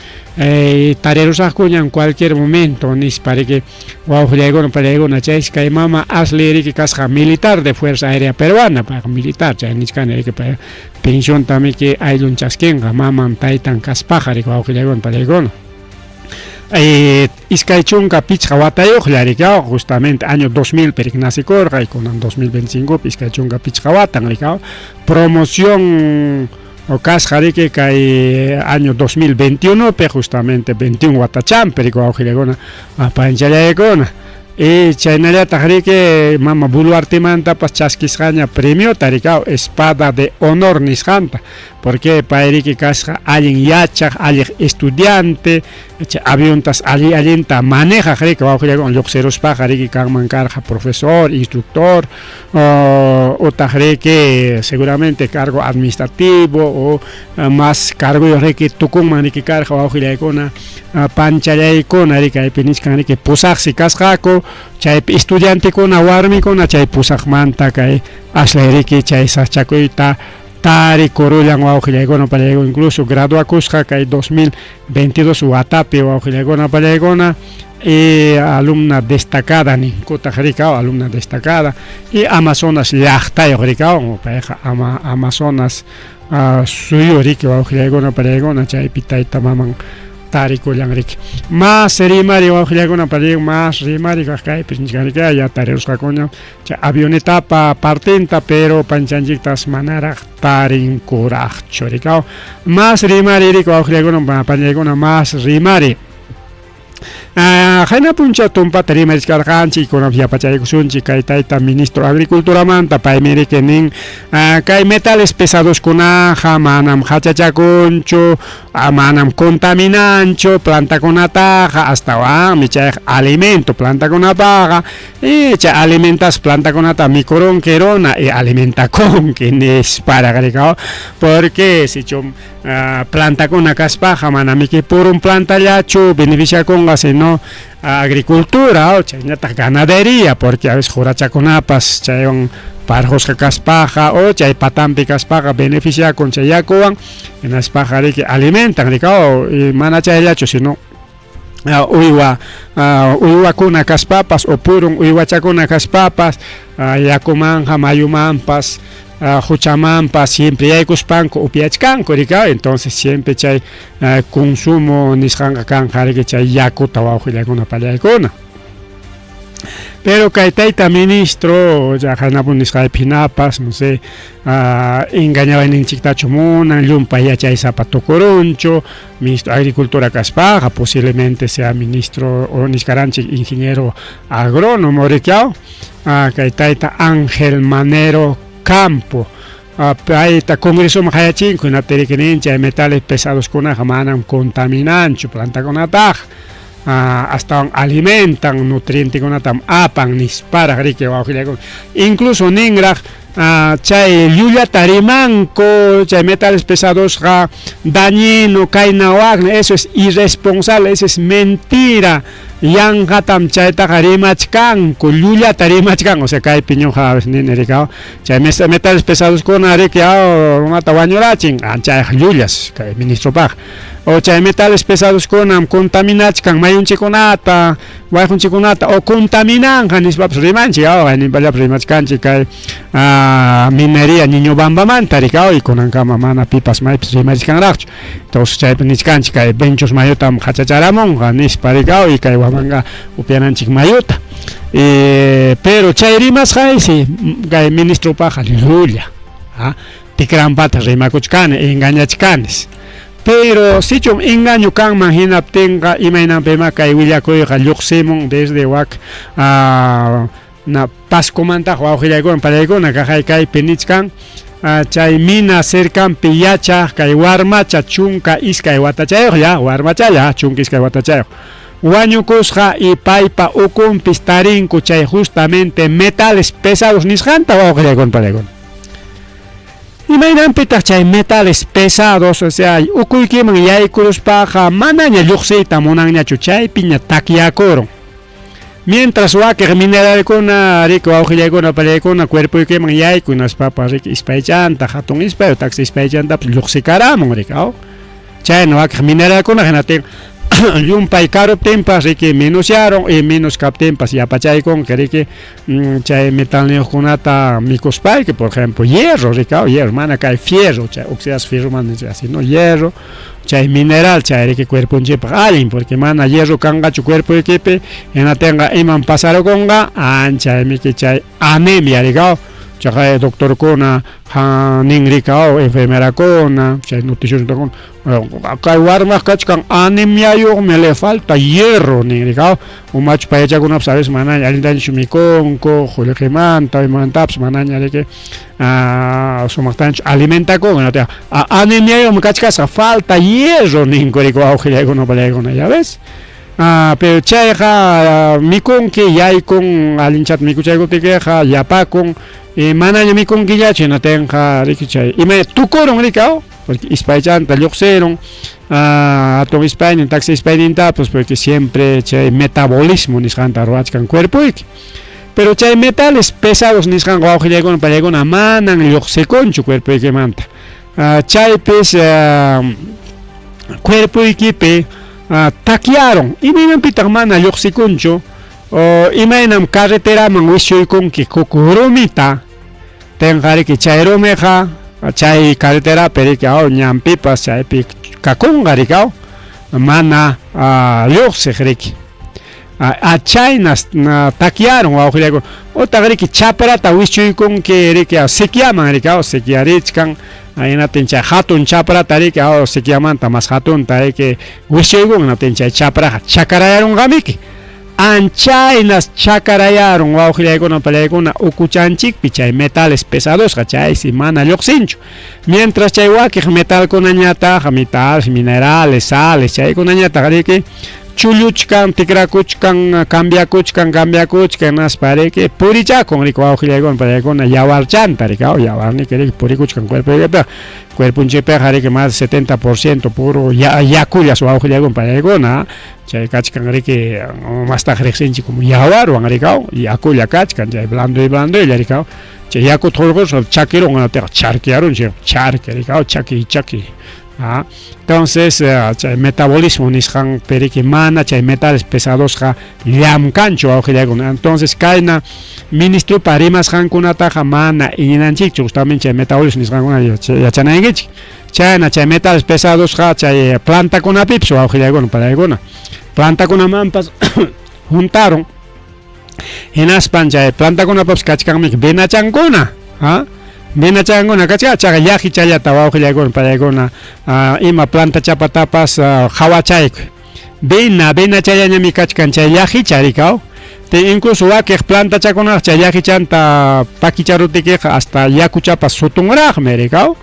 tarirusaqkuñam cualquier momento nispa riki wawqillaykuna pallaykuna chaysi kay mama Ashley riki kasqa militar de fuerza aérea peruana payqa militar chay nichkani riki pay pensiontamiki ayllun chaskinqa maman taytan kaspaqa riki wawqillaykuna pallaykuna. 25 watayuqlla riki justamente año 2000 pi riki nacikurqa y kunan 2025 pi 25 watan riki promoción kasqa riki kay año 2021 pi justamente 21 watachanpi riki wawqillaykuna panchallaykuna. Y chaynallataq riki mama Boluartemantapas chaskisqaña premiota riki espada de honor nisqanta porque pay riki kasqa allin yachaq, alliq estudiante, chay aviontas alli allinta manejaq riki wawqillaykuna lluqsiruspaqa riki kanman karqa profesor, instructor utaq riki seguramente cargo administrativo o más cargoyuq riki tukunman riki karqa wawqillaykuna panchallaykuna riki kaypi nichkan riki pusaqsi kasqaku chaypi estudiantekuna warmikuna chay pusaqmanta kay Ashley riki chay sachakuyta tarikurullan wawqillaykuna pallaykuna incluso graduakusqa kay 2022 watapi wawqillaykuna pallaykuna y alumna destacada ninkutaq riki alumna destacada y Amazonas llaqtayuq riki payqa Amazonas suyu riki wawqillaykuna pallaykuna chaypi tayta maman tarikullan riki. Mas rimari wawqillaykuna pallaykuna mas rimari kaq kaypi nichkan riki ya tarirusqakuña chay avionetapa partinta pero panchanchiktas manaraq tarinkuraqchu riki. Mas rimari riki wawqillaykuna pallaykuna mas rimari. Qayna punchaw tumpata rimarichkarqanchik kunanpas yapachaykusunchik kay tayta ministro agriculturamanta paymi riki nin kay metales pesadoskunaqa manam hachachakunchu manam contaminanchu plantakunataqa astawanmi chayqa alimento plantakunapaqa y chay alimentas plantakunata mikurunki runa y alimentakunki nisparaq riki porque sichum plantakuna kaspaqa manamiki purun plantallachu beneficiakunqa sino agricultura chaynataq ganadería porque a veces qurachakunapas chaywan parqusqa kaspaqa o chay patampi kaspaqa beneficiakun chay yakuwan hinaspaqa riki alimentan riki y mana chayllachu sino uywa uywakuna kaspapas o purun uywachakuna kaspapas yakumanqa mayumanpas huchamanpas siempre yaykuspanku upyachkanku riki entonces siempre chay consumo nisqanqa kanqa riki chay yakuta wawqillaykuna pallaykuna. Pero kay tayta ministro ya qaynapuni nisqaypi hinapas no sé engañawayninchiktachu munan llumpay yachaysapa tukurunchu ministro agricultura kaspaqa posiblemente sea ministro o nichkaranchik ingeniero agrónomo riki kay tayta Ángel Manero Campo payta congresoman qayachinku hinaptin riki nin chay metales pesadoskunaqa manam contaminanchu plantakunataqa astawan alimentan nutrientekunatam apan nisparaq riki wawqillaykuna incluso ninraq chay llullata rimanku chay metales pesadosqa dañino kayna wakna eso es irresponsable eso es mentira yanqatam chaytaqa rimachkanku llullata rimachkanku o sea kaypi ñuqa a veces nini riki chay metales pesadoskuna riki runata wañurachin chayqa llullas kay ministropaqqa o chay metales pesadoskunam contaminachkan mayunchikkunata wayqunchikkunata o contaminanqa nispapas rimanchik ayninpallapas rimachkanchik kay minería Niñobambamanta riki y kunankama mana pipas maypas rimarichkanraqchu entonces chaypi nichkanchik kay Venchos mayutam hachacharamunqa nispa riki y kay Huamanga upyananchik mayuta pero chay rimasqaysi kay ministropaqqa llulla tikrampata rimakuchkani engañachkanis pero sichum engaño kanman hinaptinqa imaynanpima kay willakuyqa lluqsimun desde wak na Pascomantaqa wawqillaykuna pallaykuna kaqay kaypi nichkan chay mina cercanpi yachaq kay warmacha 12 watachayuqlla warmachalla 12 watachayuq wañukusqa y paypa ukunpis tarinku chay justamente metales pesados nisqanta wawqillaykuna pallaykuna. Imaynanpitaq chay metales pesados, o sea, ukuykiman yaykuruspaqa manaña lluqsiyta munanñachu, chaypiña takyakurun. Mientras wakiq mineralkuna, riki, wawqillaykuna, pallaykuna, cuerpoykiman yayku, hinaspapas, riki, ispaychanta, hatun ispay, taksi ispaychantapas lluqsikaramun, riki, aw. Chayna wakiq mineralkuna hinatin llumpay karuptinpas, riki, menosyaron y menos kaptinpas yapachaykunki, riki, chay metalniyuqkunata mikuspayki, por ejemplo, hierro, riki, aw, hierro, mana kay fierro, chay oxidasqa fierromanta sino hierro, chay mineral chay riki cuerponchikpaq allin, porque mana hierro kanqachu cuerpoykipi, hinatinqa imam pasarukunqa, ancha miki chay anemia, riki, aw, chaqa doctorkuna nin, riki, aw, enfermerakuna, chay nutricionistakuna, kay warmaq kachkan anemiayuqmi, le falta hierro nin, riki, aw, umachu payachakunapas a veces manaña allintañachu mikunku, qullqimanta, imamantapas manaña riki sumaqtañachu alimentakun, anemiayuqmi kachkasqa, falta hierro ninku, riki, wawqillaykuna, pallaykuna, ya ves. Pero chayqa mikunki, yaykun, allinchata mikuchaykuptikiqa yapakun, y manaña mikunkillachu, hinatinqa riki chay ima tukurun, riki, aw, porque ispaychanta lluqsirun, hatun ispaynin, taksi ispaynintapas, porque siempre chay metabolismo nisqanta ruwachkan cuerpoyki. Pero chay metales pesados nisqanqa, wawqillaykuna, pallaykuna, manan lluqsikunchu cuerpoykimanta. Chaypis cuerpoykipi takyarun. Imaynanpitaq mana lluqsikunchu? Imaynam carreteraman wischuykunki huk rumita, tinqa riki chay rumiqa chay carreterapi, riki, aw, ñanpipas chaypi kakunqa, riki, aw, mana lluqsiq, riki. Chaynas takyarun, wawqillaykuna. Utaq riki chaprata wischuykunki, riki, sequiaman, riki, aw, sequiarichkan, hinatin chay hatun chaprata, riki, aw, sequiamanta mas hatunta, riki, wischuykun, hinatin chay chapraqa chakarayarunqamiki. Anchaynas chakarayarun, wawqillaykuna, pallaykuna, ukuchanchikpi chay metales pesadosqa, chaysi mana lluqsinchu. Mientras chay wakiq metalkunañataq, metales, minerales, sales, chaykunañataq, riki, chulluchkan, tikrakuchkan, cambiakuchkan, cambiakuchkan, hinaspa riki purichakun, riki, wawqillaykuna, pallaykuna, yawarchanta, riki, aw, yawarniki, riki, purikuchkan cuerpoykipiqa. Cuerponchikpiqa, riki, más de 70% puro yakullas, wawqillaykuna, pallaykuna, chay kachkan, riki, mastaq riqsinchik como yawarwan, riki, aw, yakulla kachkan, chay blandoy blandoylla, riki, aw, chay yakuta hurquspa chakirun, hinaptinqa charkiyarun, chay charki, riki, aw, chaki chaki. Entonces chay metabolismo nisqanpi, riki, mana chay metales pesadosqa llamkanchu, wawqillaykuna. Entonces kayna ministropa rimasqankunataqa mana iñinanchikchu, justamente chay metabolismo nisqankuna yachanaykichik. Chayna chay metales pesadosqa chay plantakunapipas, wawqillaykuna, palaykuna, plantakunamanpas juntarun. Hinaspan chay plantakunapapas kachkanmi venachankuna, venachankuna kachkan, chaqa llaqichallata, wawqillaykuna, pallaykuna, ima planta chapatapas qhawachaykuy. Vena, venachallañami kachkan chay llaqicha, riki, aw. Te incluso wakiq plantachakunaqa chay llaqichanta pakicharutikiqa hasta yakuchapas sutunraqmi, riki, aw.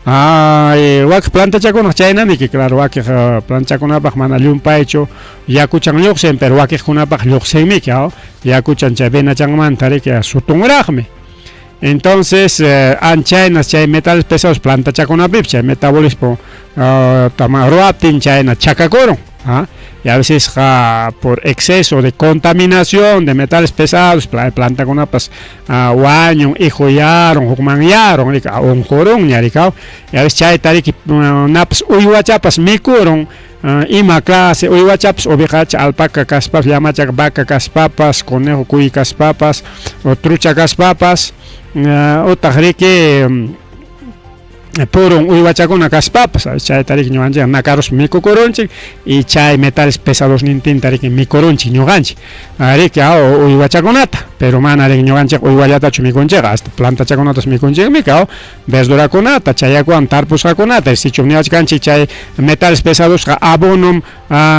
Ay, wakiq plantachakunaq chaynamiki, claro, wakiq plantachakunapaq mana llumpaychu yakuchan lluqsin, pero wakiqkunapaq lluqsinmiki, aw, yakuchan chay venachanmanta, riki, sutunraqmi. Entonces, anchaynas chay metales pesados plantachakunapipis chay metabolismo ruwaptin chayna chakakurun. Y a veces por exceso de contaminación de metales pesados, plantakunapas wañun, ihuyarun, hukmanyarun, riki, unqurunña, riki, y a veces chayta, riki, napas uywachapas mikurun, ima clase uywachapas, ovejacha, alpaca kaspapas, llamacha, vaca kaspapas, conejo, cuy kaspapas, o trucha kaspapas, utaq, riki, purun uywachakuna kaspapas, chayta, riki, ñuqanchik nakaruspa mikukurunchik, y chay metales pesados nintinta, riki, mikurunchik ñuqanchik, riki, aw, uywachakunata. Pero mana, riki, ñuqanchik uywallatachu mikunchik, hasta plantachakunatas mikunchikmi, aw, verdurakunata, chay yakuwan tarpusqakunata. Sichum niwachkanchik chay metales pesadosqa abonom,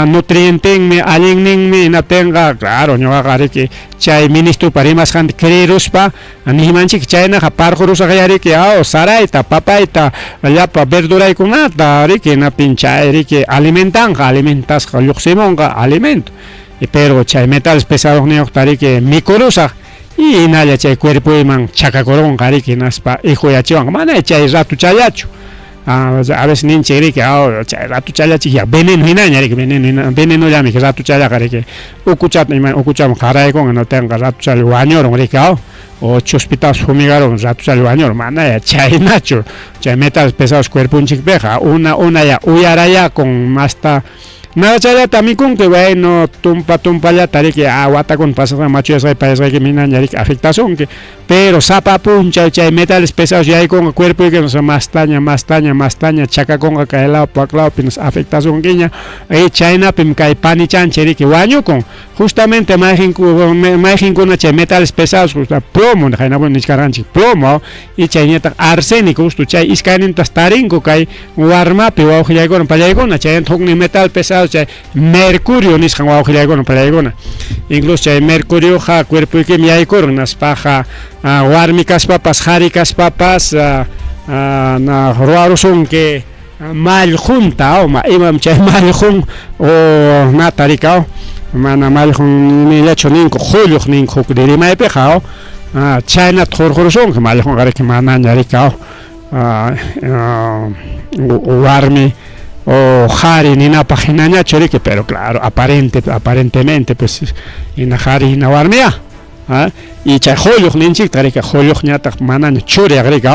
nutrientenmi, allinninmi, hinaptinqa, claro, ñuqaqa, riki, chay ministropa rimasqanta creeruspa niymanchik, chaynaqa parqurusaqya, riki, aw, sarayta, papayta, llapa verduraykunata, riki, hinaptin chay, riki, alimentanqa, alimentasqa lluqsimunqa alimento. Pero chay metales pesados niyuqta, riki, mikurusaq. Y hinalla chay cuerpoyman chakakurunqa riki hinaspa ihuyachiwanqa mana chay ratuchallachu. A veces ninchik riki chay ratuchallachik ya veneno hinaña riki veneno hina venenollami ratuchallaqa riki ukuchata ima ukuchaman qaraykunqa notenqa ratuchalla wañurun riki o chuspitapas fumigarun ratuchalla wañurun manaya chaynachu chay metales pesados cuerponchikpiqa una unaya uyarayakun masta Nagachallata mikunki, bueno, tumpa tumpallata riki, ah, watakuna pasasqan machuyasqayki payasqayki minaña riki afectasunki, pero sapa punchay chay metales pesados yaykunqa cuerpoyki mastaña, mastaña, mastaña chakakunqa kay lawpi wak lawpi afectasunkiña, y chaynapim kay panichanchik riki wañukun, justamente mayqinkuna chay metales pesados plomo qaynapuni nichkarqanchik plomo y chayñataq arsénico justo chay iskaynintas tarinku kay warmapi wawqillaykuna pallaykuna chaymanta huknin metal pesado chay mercurio nisqan wawqillaykuna pallaykuna incluso chay mercurioqa cuerpoykim yaykurun hinaspaqa warmi kaspapas qhari kaspapas na ruwarusunki mallqunta imam chay mallqun o nata rikaw mana mallqun nillachu ninku qulluq ninku huk rimaypiqa chaynata hurqurusunki mallqunqa riki manaña rikaw warmi o qhari ninapaq hinañachu riki pero claro aparente aparentemente pues hina qhari hina warmiya y chay qulluq ninchikta riki qulluqñataq manaña churiyaq riki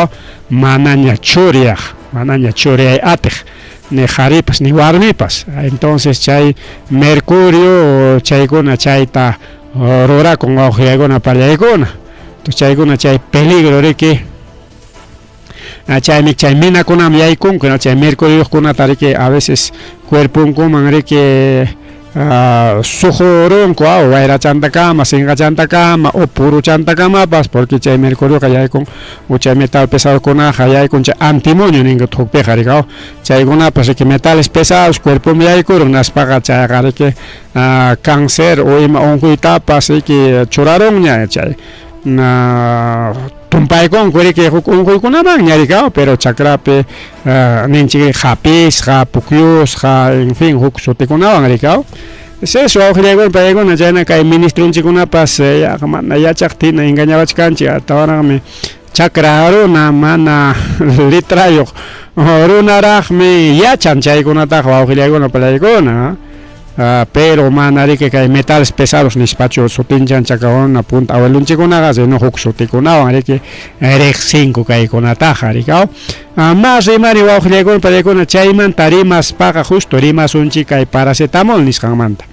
manaña churiyaq manaña churiyay atiq ni qharipas ni warmipas entonces chay mercurio chaykuna chayta rurakun wawqillaykuna pallaykuna entonces chaykuna chay peligro riki chaymi chay minakunam yaykunku chay mercuriokunata riki a veces cuerponkuman riki suqurunku wayrachantakama sinqachantakama o puruchantakamapas porque chay mercurioqa yaykun o chay metal pesadokunaqa yaykun chay antimonio ninku hukpiqa riki chaykunapas riki metales pesados cuerpoman yaykurun hinaspaqa chayqa riki cáncer o ima unquytapas riki churarunña chay tumpaykunku riki huk unquykunamanña riki pero chakrapi ninchik hapisqa pukyusqa en fin huk sutikunawan riki es eso wawqillaykuna paykuna chayna kay ministronchikkunapas yaqa mana yachaqtina engañawachkanchik atawaraqmi chakra runa mana letrayuq runaraqmi yachan chaykunataqa wawqillaykuna pallaykuna pero mana riki kay metales pesados nispachu sutinchan chakawuna punta abuelonchikkunaqa sino huk sutikunawan riki riqsinku kaykunataqa riki mas rimani wawqillaykuna pallaykuna chaymanta rimaspaqa justo rimasunchik kay paracetamol nisqanmanta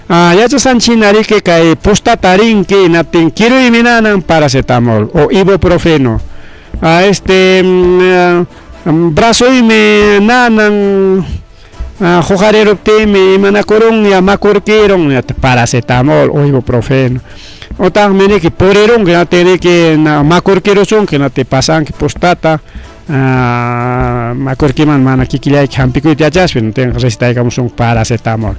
yachasqanchik riki kay postata rinki hinaptin kiruymi nanan paracetamol o ibuprofeno brazoymi nanan huqariruptinmi imanakurunña makurkirun paracetamol o ibuprofeno utaqmi riki purirunki hinaptin riki makurkirusunki hinaptin pasanki postata makurkiman mana kikillayki hampikuyta yachaspa hinaptinqa recetaykamusunki paracetamol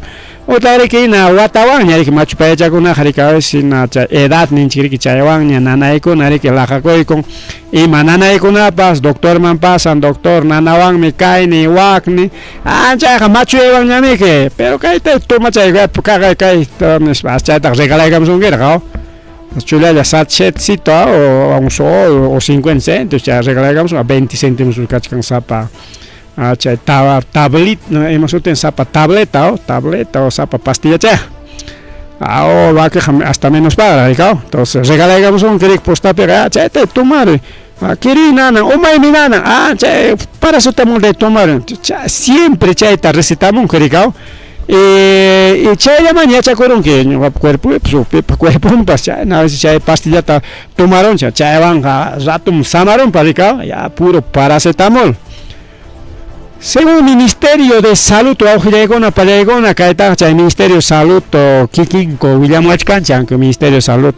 utaq riki hina watawanña riki machu payachakunaqa riki a veces hina chay edad ninchik riki chaywanña nanaykuna riki laqakuykun ima nanaykunapas doctorman pasan doctor nanawanmi kayni wakni chayqa machuyaywanñamiki pero kayta tomachay kay kay nispa chaytaqa regalaykamusunkiraq chullalla sachetcito o un sol o 50 céntimos chay regalaykamusun 20 céntimos kachkan sapa chay tablet ima sutin sapa tableta tableta o sapa pastilla chay o wakiqa hasta menos paga rikaw entonces regalaykamusunki riki postapiqa chayta tomar kiruy nanan umaymi nanan chay paracetamol de tomar siempre chayta recetamunki rikaw y chayllaman yachakurunki ñuqapa cuerpoypas o pipa cuerponpas chayna a veces chay pastillata tomarunchik chaywanqa ratum samarunpa rikaw ya puro paracetamol. Según Ministerio de Salud wawqillaykuna pallaykuna kaytaqa chay Ministerio de Salud kikinku willamuwachkanchik aunque Ministerio de Salud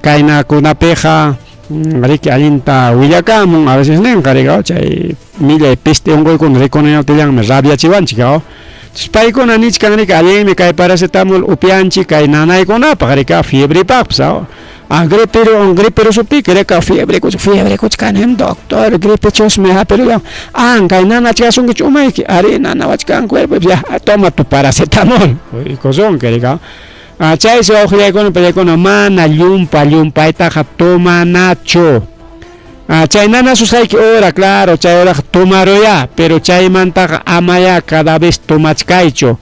kaynakunapiqa riki allinta willakamun a veces ninqa riki chay millay peste unquykuna rikunayaptillanmi rabiachiwanchik paykuna nichkan riki allinmi kay paracetamol upyanchik kay nanaykunapaq riki fiebrepaqpas gripe rusuptiki riki fiebre fiebre kuchkanim doctor gripechusmi hapirullan kay nanachkasunkichu umayki ari nanawachkan cuerpo ya toma tu paracetamol kusunki riki. Chaysi wawqillaykuna pallaykuna mana llumpa llumpaytaqa tomanachu. Chay nanasusqayki hora, claro, chay horaqa tomaroyá, pero chaymantaqa amayá cada vez tomachkaychu.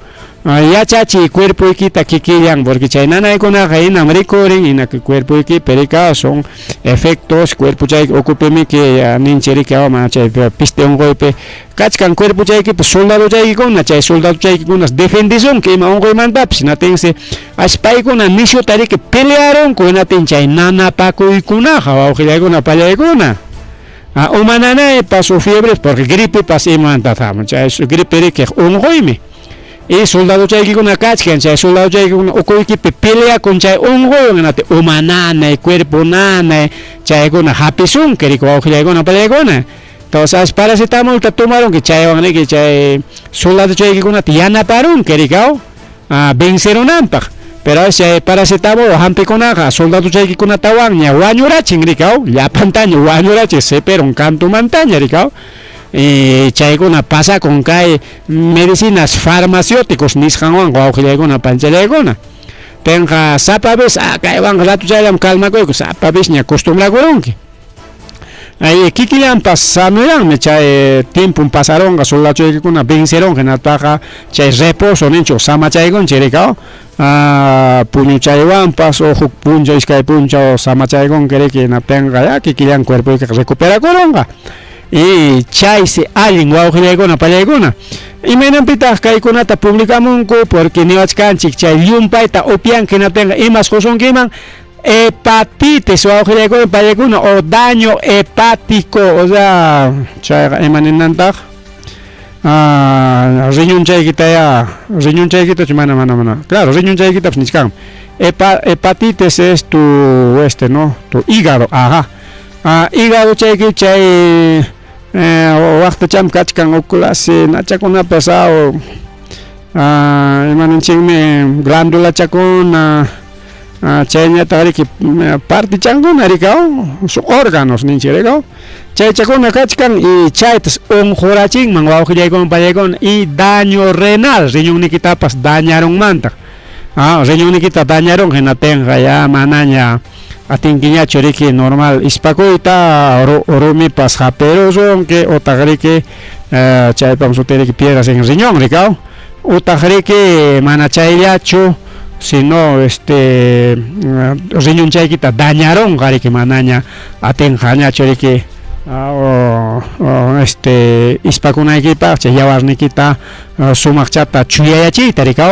Yachachiy cuerpoykita kikillan, porque chay nanaykunaqa hinam rikurin, hina cuerpoykipi rika son efectos cuerpochayki ukupimiki ninchiriki mana chay peste unquypi kachkan cuerpochaykipi soldadochaykikuna, chay soldadochaykikunas defendesunki ima unquymantapis, hinatinsi as paykuna nishuta riki pelearunku, hinatin chay nanapakuykunaqa wawqillaykuna pallaykuna. Uma nanaypas o fiebres, porque gripepas imanta hamun, chay gripe riki unquymi. Y soldadochaykikuna kachkan, chay soldadochaykikuna ukuykipi peleakun chay unquywan, hinati uma nanay, cuerpo nanay, chaykuna hapisunki riki wawqillaykuna pallaykuna. Entonces paracetamolta tomarunki chaywan riki chay soldadochaykikunata yanaparunki riki vencerunanpaq. Pero chay paracetamol hampikunaqa soldadochaykikunatawanña wañurachin riki llapantaña wañurachin seperun kantumantaña riki. Chaykuna pasakun kay medicinas farmacéuticos nisqanwan wawqillaykuna panchallaykuna. Tenqa sapa vez kaywanqa ratuchallam calmakuyku, sapa vezña costumbrakurunki. Ay kikillanpas sanoyanmi chay tiempon pasarunqa soldadochaykikuna vencerunqa hinaspaqa chay reposo ninchik samachaykunchik riki puñuchaywanpas o huk punchaw iskay punchaw samachaykunki riki hinaptinqa ya kikillan cuerpoykiqa recuperakurunqa. Y chaysi allin wawqillaykuna pallaykuna. Imaynanpitaq kaykunata publicamunku? Porque niwachkanchik chay llumpayta upyanki hinaptinqa imas qusunkiman hepatitis wawqillaykuna pallaykuna o daño hepático, o sea chayqa ima ninantaq riñonchaykitaya, riñonchaykitachu mana mana mana, claro riñonchaykitapas nichkanmi. Hepatitis es tu este no, tu hígado, ajá. Hígado chayki chay waqtacham kachkan huk clase nachakunapas imaninchikmi glándulachakuna chayñataq riki partichankuna riki son órganos ninchik riki chaychakuna kachkan y chaytas unqurachinman wawqillaykuna pallaykuna y daño renal riñonnikitapas dañarunmantaq. Riñonnikita dañarun hinaptinqa ya manaña atinkiñachu riki normal ispakuyta, rumipas hapirusunki utaq riki chaypam suti riki piedras en riñón riki utaq riki mana chayllachu sino este riñonchaykita dañarunqa riki manaña atinqañachu riki este ispakunaykipaq chay yawarnikita sumaqchata chuyayachiyta riki.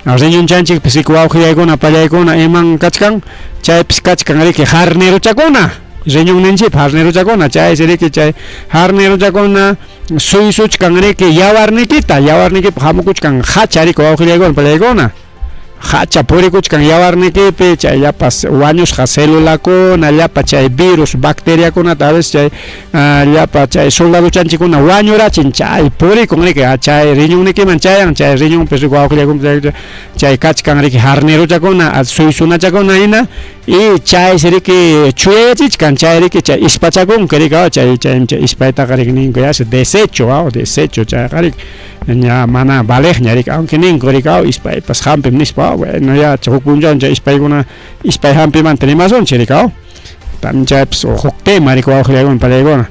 Riñonchanchikpis riki wawqillaykuna pallaykuna iman kachkan chaypis kachkan riki harnerochakuna riñonninchikpi harnerochakuna chaysi riki chay harnerochakuna suysuchkan riki yawarnikita yawarnikipi hamukuchkan hacha riki wawqillaykuna pallaykuna hacha purikuchkan yawarnikipi chay llapas wañusqa celulakuna llapa chay virus bacteriakunata a veces chay llapa chay soldadochanchikkuna wañurachin chay purikun riki chay riñonnikiman chayan chay riñonpi riki wawqillaykuna chay kachkan riki harnerochakuna suysunachakuna hina y chaysi riki chuyayachichkan chay riki chay ispachakunki riki chay chay chay ispaytaqa riki ninku ya desecho desecho chayqa riki ña mana valeqña riki aunque ninku riki ispaypas hampim nispa bueno ya huk punchaw chay ispaykuna ispay hampimanta rimasunchik riki también chaypas huk tema riki wawqillaykuna pallaykuna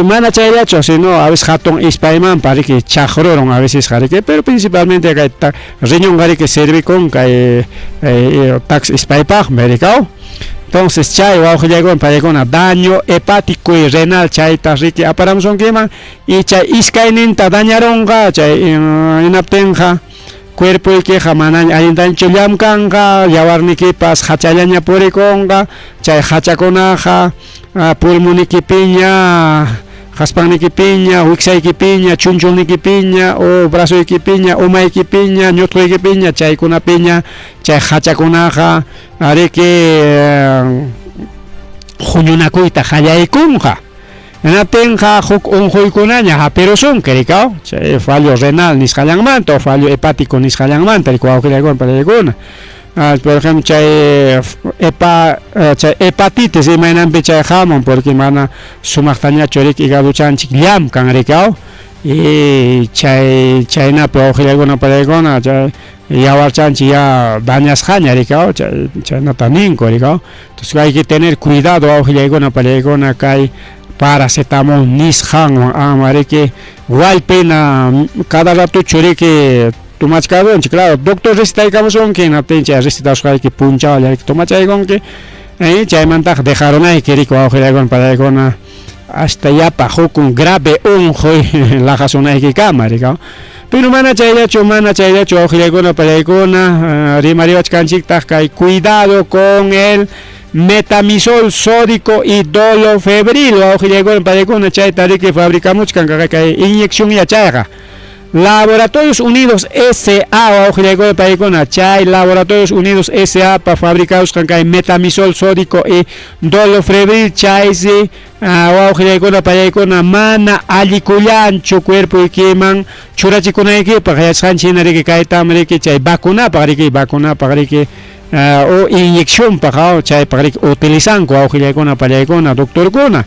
mana chayllachu sino a veces hatun ispaymanpa riki chaqrurun a veces riki pero principalmente kay riñonqa riki servikun kay tax ispaypaqmi riki. Entonces chay wawqillaykuna pallaykuna daño hepático y renal chayta riki aparamusunkiman y chay iskayninta dañarunqa chay hinaptinqa cuerpoykiqa manaña allintañachu llamkanqa yawarnikipas hachallaña purikunqa chay hachakunaqa pulmonikipiña qaspannikipiña wiksaykipiña chunchulnikipiña o brazoykipiña umaykipiña ñutquykipiña chaykunapiña chay hachakunaqa riki huñunakuyta qallaykunqa hinaptinqa huk unquykunaña hapirusunki riki chay fallo renal nisqallanmanta o fallo hepático nisqallanmanta riki wawqillaykuna pallaykuna. Por ejemplo chay chay hepatitis imaynanpi chay hamun porque mana sumaqtañachu riki hígadochanchik llamkan riki y chay chaynapi wawqillaykuna pallaykuna chay Yawarchanchik ya dañasqaña riki chay chaynata ninku riki. Entonces hay que tener cuidado wawqillaykuna pallaykuna kay paracetamol nisqanwan ama riki wallpina cada ratochu riki tomachkadunchik. Claro, doctor recetaykamusunki hinaptin chay recetasqayki punchawlla riki tomachaykunki chaymantaqa dejarunayki riki wawqillaykuna pallaykuna hasta yapa hukun grave unquy laqasunaykikama riki. Pero mana chayllachu, mana chayllachu wawqillaykuna pallaykuna, rimariwachkanchiktaq kay cuidado con el metamisol sódico y dolofebril wawqillaykuna pallaykuna, chayta riki fabricamuchkan kay inyección chayqa. Laboratorios Unidos S.A. wawqillaykuna pallaykuna, chay Laboratorios Unidos S.A. pa fabricadusqan kay metamisol sódico y dolofebril, chaysi wawqillaykuna pallaykuna mana allikullanchu cuerpoykiman churachikunaykipaq. Yachasqanchik hina riki kaytam riki chay vacunapaq riki, vacunapaq riki o inyeccionpaq chaypaq riki utilizanku wawqillaykuna pallaykuna doctorkuna.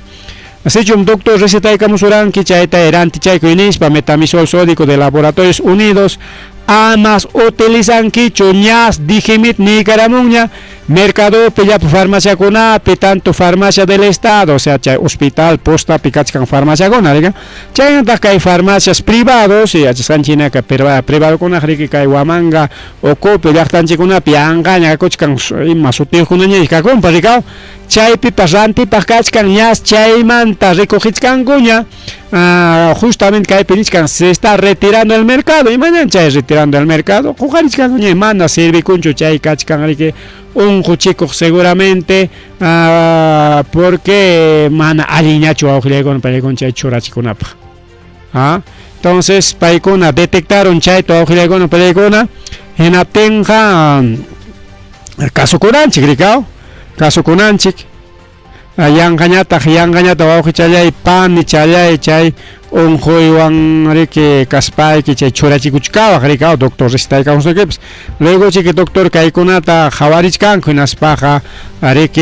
Sichum doctor recetaykamusuranki chayta rantichaykuy nispa metamisol sódico de Laboratorios Unidos, amas utilizankichu ñas dijimit niykaramunña mercadopi llapa farmaciakunapi, tanto farmacia del estado, o sea chay hospital postapi kachkan farmaciakuna riki, chaynataq kay farmacias privados, yachasqanchik hinaka privadokunaq riki kay Huamanga ukupi llaqtanchikkunapi yanqaña kakuchkan ima sutiyuqkunaña kakunpas rikaw, chaypipas rantipaq kachkan ñas chaymanta recogichkankuña. Justamente kaypi nichkan se está retirando el mercado. Imañan chay retirando el mercado? Huqarichkankuña mana servikunchu chay kachkan riki unquchikuq seguramente, porque mana allinñachu wawqillaykuna pallaykuna chay churachikunapaq. Entonces paykuna detectaron chayta wawqillaykuna pallaykuna, hinaptinqa kasukunanchik rikaw, kasukunanchik. Yanqañataq yanqañata wawqichallay panichallay chay unquywan riki kaspayki chay churachikuchkawaq rikaw doctor recetaykamusuykipas. Luego chiki doctor kaykunata qhawarichkanku hinaspaqa riki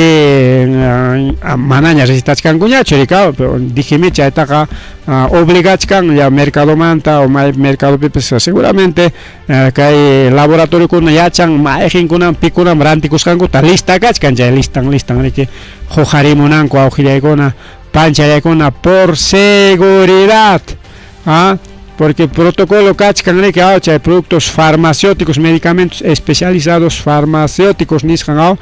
manaña recetachkankuñachu rikaw, dijimi chaytaqa obligachkan ya mercadomanta o may mercadopipas seguramente kay laboratoriokuna yachan mayqinkunam pikunam rantikusqankuta lista kachkan chay listan listan riki huqarimunanku wawqillaykuna panchallaykuna por seguridad, porque protocolo kachkan riki chay productos farmacéuticos, medicamentos especializados farmacéuticos nisqan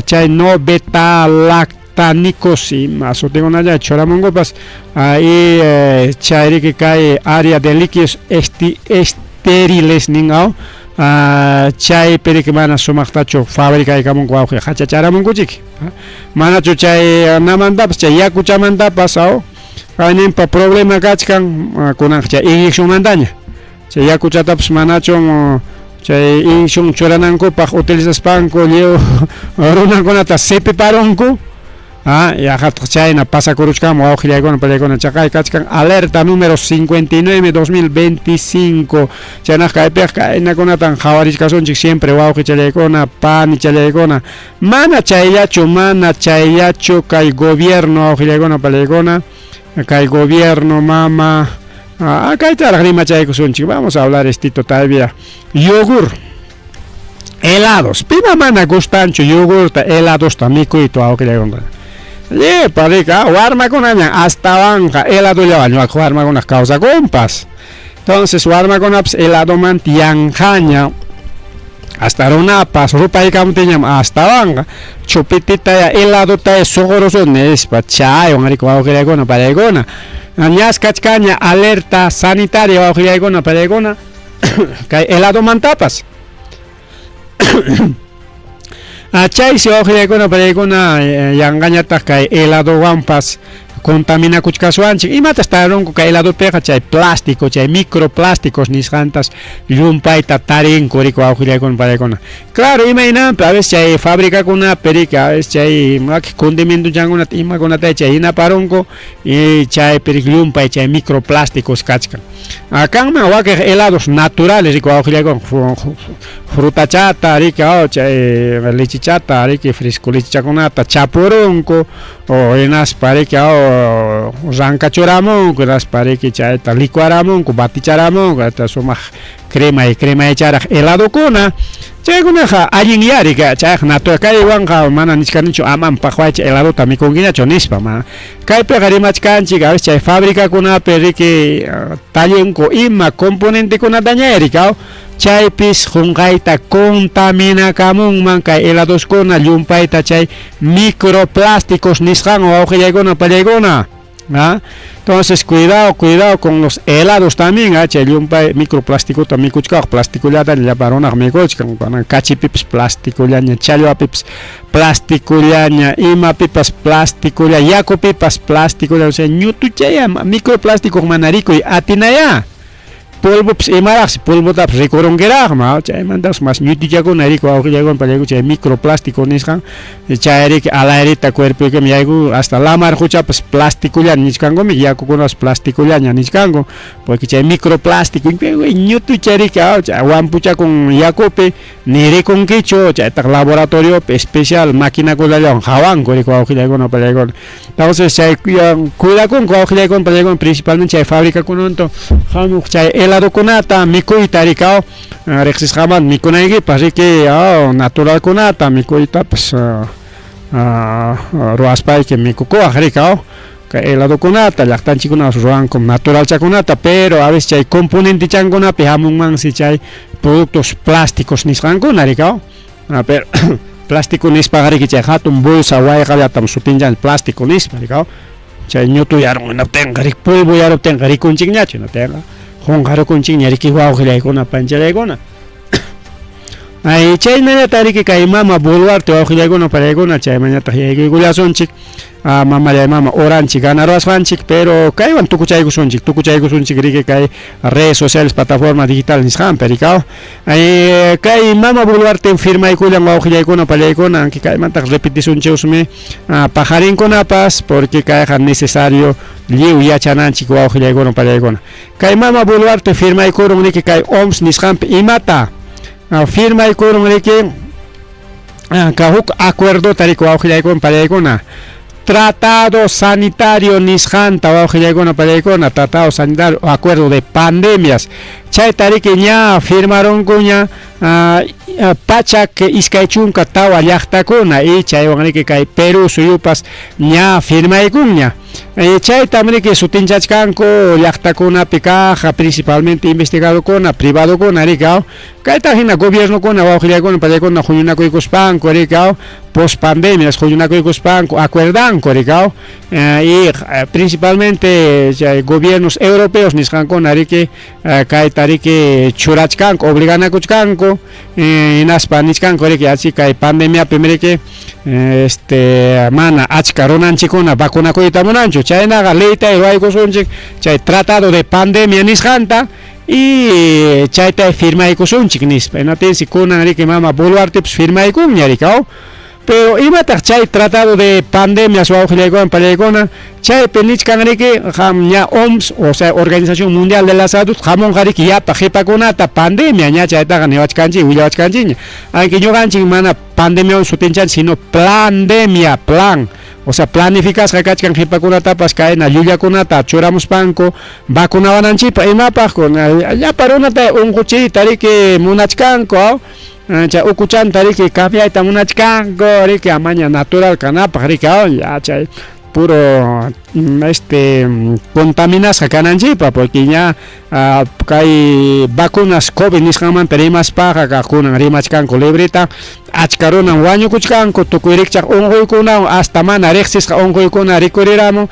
chay no beta-lactánicos ima sutikunalla churamunkupas y chay riki kay área de líquidos estériles nin chaypi riki mana sumaqtachu fabricaykamunku wawqi hachacharamunkuchik, manachu chay namantapas chay yakuchamantapas kayninpa problema kachkan kunanqa chay inyeccionmantaña chay yakuchatapas manachu chay inyección churanankupaq utilizaspanku lliw runakunata sipiparunku. Yaqataq chayna pasakuruchkanman wawqillaykuna pallaykuna chaqay kachkan alerta número 59 2025 chaynaqa kaypiqa kaynakunatan qhawarichkasunchik siempre wawqichallaykuna panichallaykuna mana chayllachu kay gobierno wawqillaykuna pallaykuna kay gobierno mama kaytaraq rimachaykusunchik. Vamos a hablar estito todavía yogur, helados, pima mana gustanchu yogurta heladosta mikuyta wawqillaykuna. Llipa rika warmakunaña astawanqa heladollawan ñuqa warmakunaq kawsakunpas. Entonces warmakunapas heladomanta yanqaña hasta runapas rupaykamutiñam astawanqa chupitita heladota suqurusun nispa chaywan riki wawqillaykuna pallaykuna. Ñas kachkaña alerta sanitaria wawqillaykuna pallaykuna kay heladomantapas. Chaysi wawqillaykuna pallaykuna yanqañataq kay heladowanpas contaminakuchkaswanchik. Imatas tarunku kay heladopiqa chay plástico, chay microplásticos nisqantas llumpayta tarinku riki wawqillaykuna pallaykuna. Claro, imaynanpi a veces chay fabricakunapi riki a veces chay condimentochakunata imakunata chay hinaparunku y chaypi riki llumpay chay microplásticos kachkan. Kanman wakiq helados naturales riki wawqillaykuna frutachata riki chay lechichata riki fresco lechichakunata chapurunku o hinaspa riki Rankachuramunku hinaspa riki chayta licuaramunku, baticharamunku, hasta sumaq cremay cremaycharaq heladokuna. Chaykunaqa allinyá riki, chayqa natural kaywanqa mana nichkanichu amam paqwaycha heladota mikunkiñachu nispa ma. Kaypiqa rimachkanchik a veces chay fabricakunapi riki tallinku ima componentekunataña riki chaypis qunqayta contaminakamunman kay heladoskuna llumpayta chay microplásticos nisqanwan wawqillaykuna pallaykuna. ¿Ah? Entonces, cuidado, cuidado con los helados también, ¿ah? Chay llumpay microplástico mikuchkaq, plastikullata llapa runaq mikuchkan, kachipipas plastikullaña, challwapipas plastikullaña, imapipas plastikulla, yakupipas plastikulla, o sea, ñutuchaya microplástico mana rikuy atinaya. Polvopas imaraqsi, polvotapas rikurunkiraqmi, chaymantapas mas ñutichakuna riku wawqillaykuna pallayku chay microplástico nisqan, chay riki alayrita cuerpoykimi yayku hasta lamar quchapas plastikullaña nichkankumi, yakukunapas plastikullaña nichkanku, porque chay microplástico ñutucha riki wampuchakun yakupi ni rikunkichu, chaytaq laboratoriopi especial maquinakunallawan hawanku riki wawqillaykuna pallaykuna. Entonces chay cuidakunku wawqillaykuna pallaykuna principalmente chay fabricakunamanta hamuq chay heladokunata mikuyta rikaw riqsisqamanta mikunaykipaq riki naturalkunata mikuytapas ruwaspayki mikukuwaq rikaw kay heladokunata llaqtanchikkunapas ruwanku naturalchakunata, pero a veces chay componentechankunapi hamunmansi chay productos plásticos nisqankuna rikaw, pero plástico nispaqa riki chay hatun bolsa wayqallatam sutinchanchik plástico nispa rikaw, chay ñutuyarun hinaptinqa riki polvoyaruptinqa rikunchikñachu hinaptinqa qunqarukunchikña riki wawqillaykuna panchallaykuna. Ay chaynallataq riki kay mama Boluarte wawqillaykuna pallaykuna chaymanñataq yaykuykullasunchik mamallay mama oranchik ganaruwasqanchik, pero kaywan tukuchaykusunchik, tukuchaykusunchik riki kay redes sociales plataforma digital nisqanpi rikaw. Ay kay mama Boluarte firmaykullan wawqillaykuna pallaykuna, aunque kaymantaq repetisunchikmi pajarinkunapas, porque kayqa necesario lliw yachananchik wawqillaykuna pallaykuna. Kay mama Boluarte firmaykurun riki kay OMS nisqanpi imata firmaykurun riki ka huk acuerdota riki wawqillaykuna pallaykuna, tratado sanitario nisqanta wawqillaykuna pallaykuna, tratado sanitario, acuerdo de pandemias, chayta riki ña firmarunkuña 124 llaqtakuna y chaywan riki kay Perú suyupas ña firmaykunña. Chaytam riki sutinchachkanku llaqtakunapi kaq principalmente investigadokuna, privadokuna riki kayta hina gobiernokuna wawqillaykuna pallaykuna huñunakuykuspanku riki post pandemias huñunakuykuspanku acuerdanku riki y principalmente chay gobiernos europeos nisqankuna riki kayta riki churachkanku, obliganakuchkanku hinaspa nichkanku riki achi kay pandemiapi riki mana achka runanchikkuna vacunakuyta munanchu, chaynaqa leyta ruwaykusunchik chay tratado de pandemia nisqanta y chayta firmaykusunchik nispa. Hinaptinsi kunan riki mama Boluartepas firmaykunña riki, pero imataq chay tratado de pandemias wawqillaykuna pallaykuna, chaypi nichkan riki qam ña OMS, o sea Organización Mundial de la Salud, hamunqa riki yapa qipakunata pandemia ña chaytaqa niwachkanchik, willawachkanchikña, aunque ñuqanchik mana pandemiawan sutinchanchik sino plandemia, plan, o sea planificasqa kachkan qipakunatapas kayna llullakunata churamuspanku vacunawananchikpaq, imapaq llapa runata unquchiyta riki munachkanku, chay ukuchanta riki cambiayta munachkanku riki amaña natural kanapaq riki ya chay puro contaminasqa kananchikpaq, porque ña kay vacunas COVID nisqanmanta rimaspaqa kunan rimachkanku libreta, achka runam wañukuchkanku tukuy rikchaq unquykunawan hasta mana riqsisqa unquykuna rikuriramun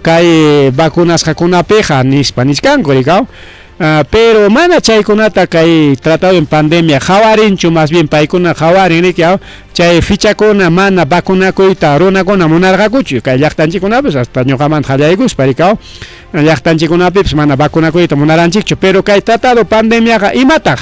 kay vacunasqakunapiqa nispa nichkanku rikaw. Pero mana chaykunata kay tratado en pandemia hawarinchu, más bien paykuna hawarin riki chay fichakuna mana vacunakuyta runakuna munarqakuchu kay llaqtanchikkunapas hasta ñuqamanta qallaykuspa rikaw llaqtanchikkunapipas mana vacunakuyta munaranchikchu, pero kay tratado pandemiaqa imataq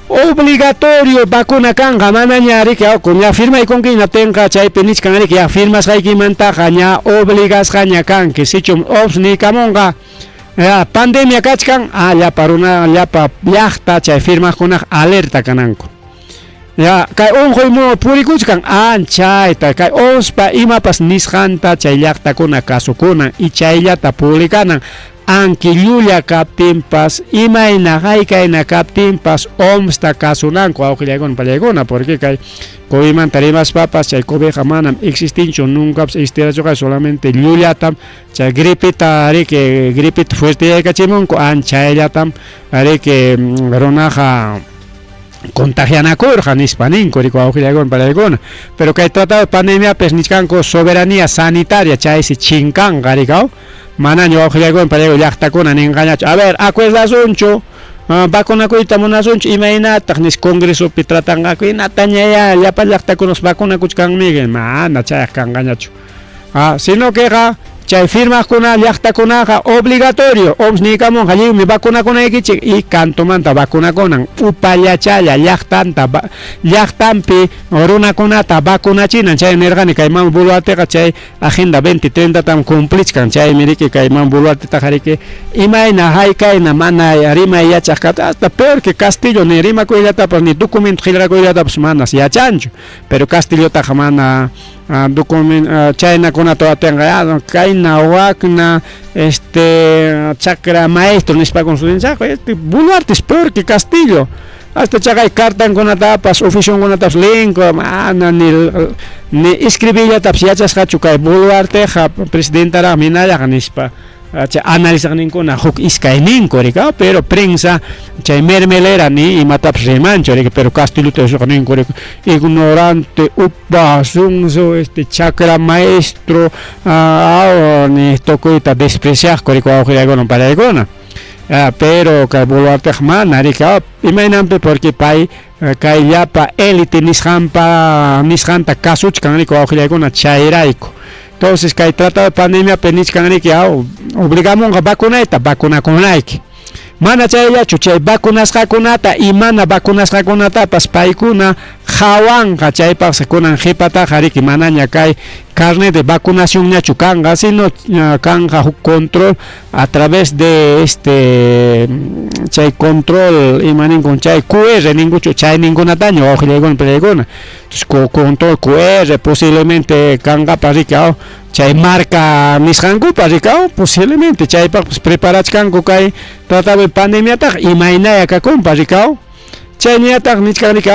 obligatorio vacuna kanqa manaña riki ña firmaykunki hinaptinqa chaypi nichkan riki ya firmasqaykimantaqa ña obligasqaña kanki, sichum OMS niykamunqa pandemia kachkan llapa runa llapa llaqta chay firmaqkunaq alerta kananku. Ya, kay unquy purikuchkan anchayta kay OMSpa imapas nisqanta chay llaqtakuna kasukunan y chayllata publicanan anki llulla kaptinpas imayna haykayna kaptinpas OMSta kasunanku awqillaykuna pallaykuna porque kay COVIDmanta rimaspapas chay COVIDqa manam existinchu nuncapas existirachuqa solamente llullatam chay gripita riki gripita fuerteyaykachimunku anchayllatam riki runaqa contagianakurqa nispa ninku riki wawqillaykuna palaykuna pero kay tratado de pandemiapis nichkanku soberanía sanitaria chaysi chinkanqa riki aw manaña wawqillaykuna palaykuna llaqtakuna ninqañachu a ver acuerdasunchu vacunakuyta munasunchu imaynataq nispa congresopi tratanqaku hinatañayá llapa llaqtakunas vacunakuchkanmi mana chayqa kanqañachu sino queqa chay firmaqkuna llaqtakunaqa obligatorio OMS niykamunqa lliwmi vacunakunaykichik y cantomanta vacunakunan upallachalla llaqtanta llaqtanpi runakunata vacunachinan chay nirqani kay Mama Boluarteqa chay agenda 2030 tam cumplichkan chaymi riki kay Mama Boluartetaqa riki imayna haykayna mana rimay yachaq kaptin hasta peor que Castillo ni rimakuyllatapas ni documento qillqakuyllatapas manas yachanchu pero Castillotaqa mana document chaynakunata atinqa kayna wakna este chakra maestro nispakun sutinchaqku este Boluarte es peor que Castillo hasta chaqay cartankunatapas oficionkunatapas leenku mana ni ni escribiyllatapas yachasqachu kay Boluarteqa presidentaraqmi hinallaqa nispa chay analizaqninkuna huk iskayninku riki pero prensa chay mermelera ni imatapas rimanchu riki pero Castillota ninku riki ignorante upa sonso este chakra maestro ni tukuyta despreciaqku riki wawqillaykuna palaykuna pero kay Boluarteqa mana riki imaynanpi porque pay kay llapa élite nisqanpa nisqanta kasuchkan riki wawqillaykuna chayrayku entonces kay tratado de pandemiapi nichkan riki obligamunqa vacunayta vacunakunayki mana chayllachu chay vacunasqakunata y mana vacunasqakunatapas paykuna qhawanqa chaypaqsi kunan qhipataqa riki manaña kay carnet de vacunacionñachu kanqa sino kanqa huk control a través de este chay control ima ninkun chay QR ninkuchu chay ninkunataña wawqillaykuna palaykuna entonces control QR posiblemente kanqapas riki chay marca nisqankupas riki posiblemente chaypaqpas preparachkanku kay tratado de pandemiataqa imaynaya kakunpas riki chayñataq nichkan riki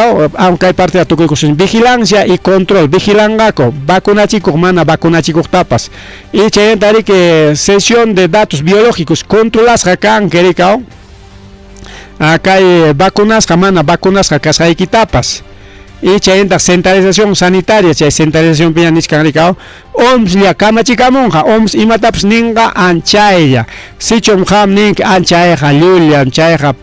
kay parteta tukuykusun vigilancia y control vigilanqaku vacunachikuq mana vacunachikuqtapas y chaymanta riki sesión de datos biológicos controlasqa kanki riki kay vacunasqa mana vacunasqa kasqaykitapas y chaymantaq centralización sanitaria chay centralizacionpiña nichkan riki OMSlla kamachikamunqa OMS imatapas ninqa anchaylla sichum qam ninki anchayqa llullam chayqa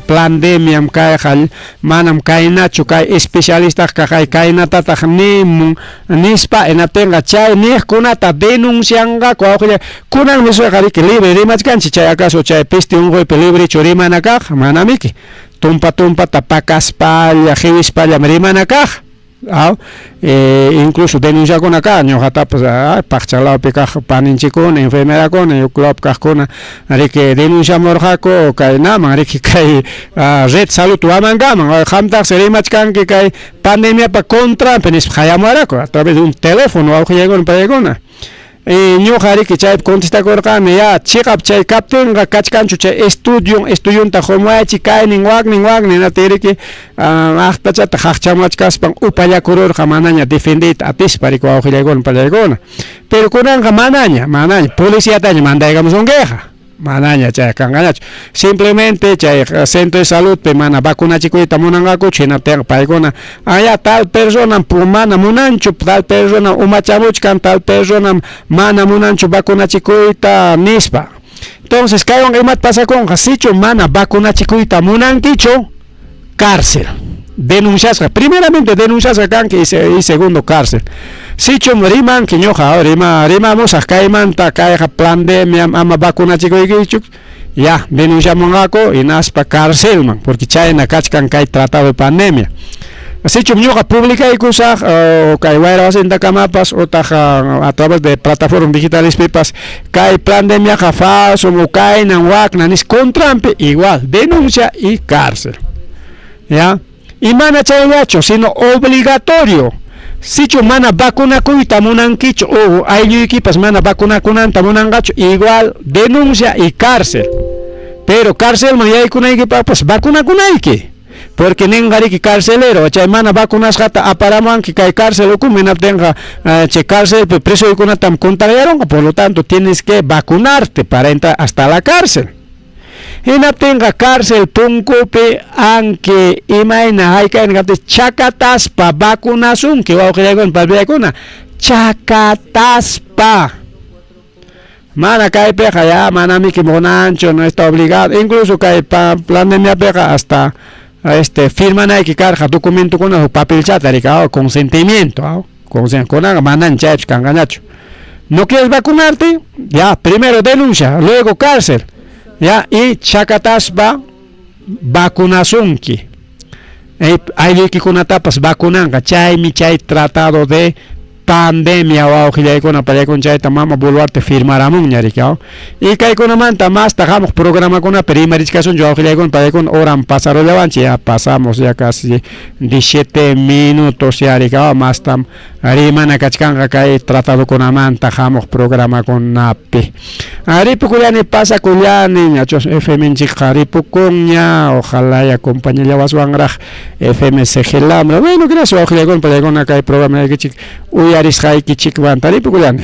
pandemiam kayqa manam kaynachu kay especialistaqa kay kaynatataq nimun nispa hinaptinqa chay niqkunata denuncianqaku wawqilla kunanmi suyqa riki libre rimachkanchik chay acaso chay peste unquypi librechu rimana kaq manamiki tumpa tumpata pakaspalla qiwispallam rimana kaq incluso denunciakuna kan ñuqatapas Paqchalawpi kaq paninchikkuna enfermerakuna yuklawpi kaqkuna riki denunciamurqaku kaynaman riki kay red salud Huamangaman qamtaqsi rimachkanki kay pandemiapa contranpi nispa qayamuwaraku a través de un teléfono wawqillaykuna paykuna ñuqa riki chaypi contestakurqani ya chiqap chay kaptinqa kachkanchu chay estudion estudionta qumuwaychik kaynin waknin waknin hinaptin riki aqtachata qaqchamuwachkaspan upallakururqa manaña defendeyta atispa riki wawqillaykuna pallaykuna pero kunanqa manaña manaña policiataña mandaykamusunkiqa manaña chay kanqañachu simplemente chay centro de saludpi mana vacunachikuyta munanqakuchu hinaptinqa paykuna aya tal persona mana munanchu tal persona umachamuchkan tal persona mana munanchu vacunachikuyta nispa entonces kaywanqa imata pasakunqa sichu mana vacunachikuyta munankichu cárcel denunciasqa primeramente denunciasqa kanki y segundo cárcel sichum rimanki ñuqa rimamusaq kaymanta kayqa pandemia ama vacunachikuykichu ya denunciamunqaku hinaspa carcelman porque chayna kachkan kay tratado de pandemia sichum ñuqa publicaykusaq kay wayra wasintakamapas utaq a través de plataformas digitalespipas kay pandemiaqa falso o kaynan waknan nispa contranpi igual denuncia y cárcel ya. Y mana chayllachu, sino obligatorio. Sichu mana vacunakuyta munankichu o aylluykipas mana vacunakunanta munanqachu, igual denuncia y cárcel. Pero cárcelman yaykunaykipaqpas vacunakunayki. Porque ninqariki carcelero, chay mana vacunasqata aparamuanki kay cárcel ukuman hinaptinqa chay cárcelpi presoykunatam contagiaronqa, por lo tanto tienes que vacunarte para entrar hasta la cárcel. Hinaptinqa cárcel punkupi anki imayna hayk'ayna kaptin chakataspa vacunasunki wawqillaykuna papitaykuna, chakataspa. Mana kaypiqa ya manamiki munanchu, no está obligado, incluso kay pandemiapiqa hasta este firmanayki karqa documentokuna huk papelchata riki consentimiento, kunanqa manan chaypis kanqañachu. No quieres vacunarte, ya primero denuncia, luego cárcel, ya y chakataspa vacunasunki. Aylluykikunatapas vacunanqa, chaymi chay tratado de pandemia wawqillaykuna pallaykuna chayta mama Boluarte firmaramunña riki. Y kaykunamanta masta hamuq programakunapi rimarichkasunchik wawqillaykuna pallaykuna, horam pasarullawanchik, ya pasamos ya casi 17 minutos ya riki, mastam rimana kachkanqa kay tratadokunamanta hamuq programakunapi. Ripukullani, pasakullani, ñachus FMnchikqa ripukunña, ojalá ya compañellawaswanraq FM Cegelamra. Bueno, gracias wawqillaykuna pallaykuna kay programaykichik uyarisqaykichikmanta, ripukullani.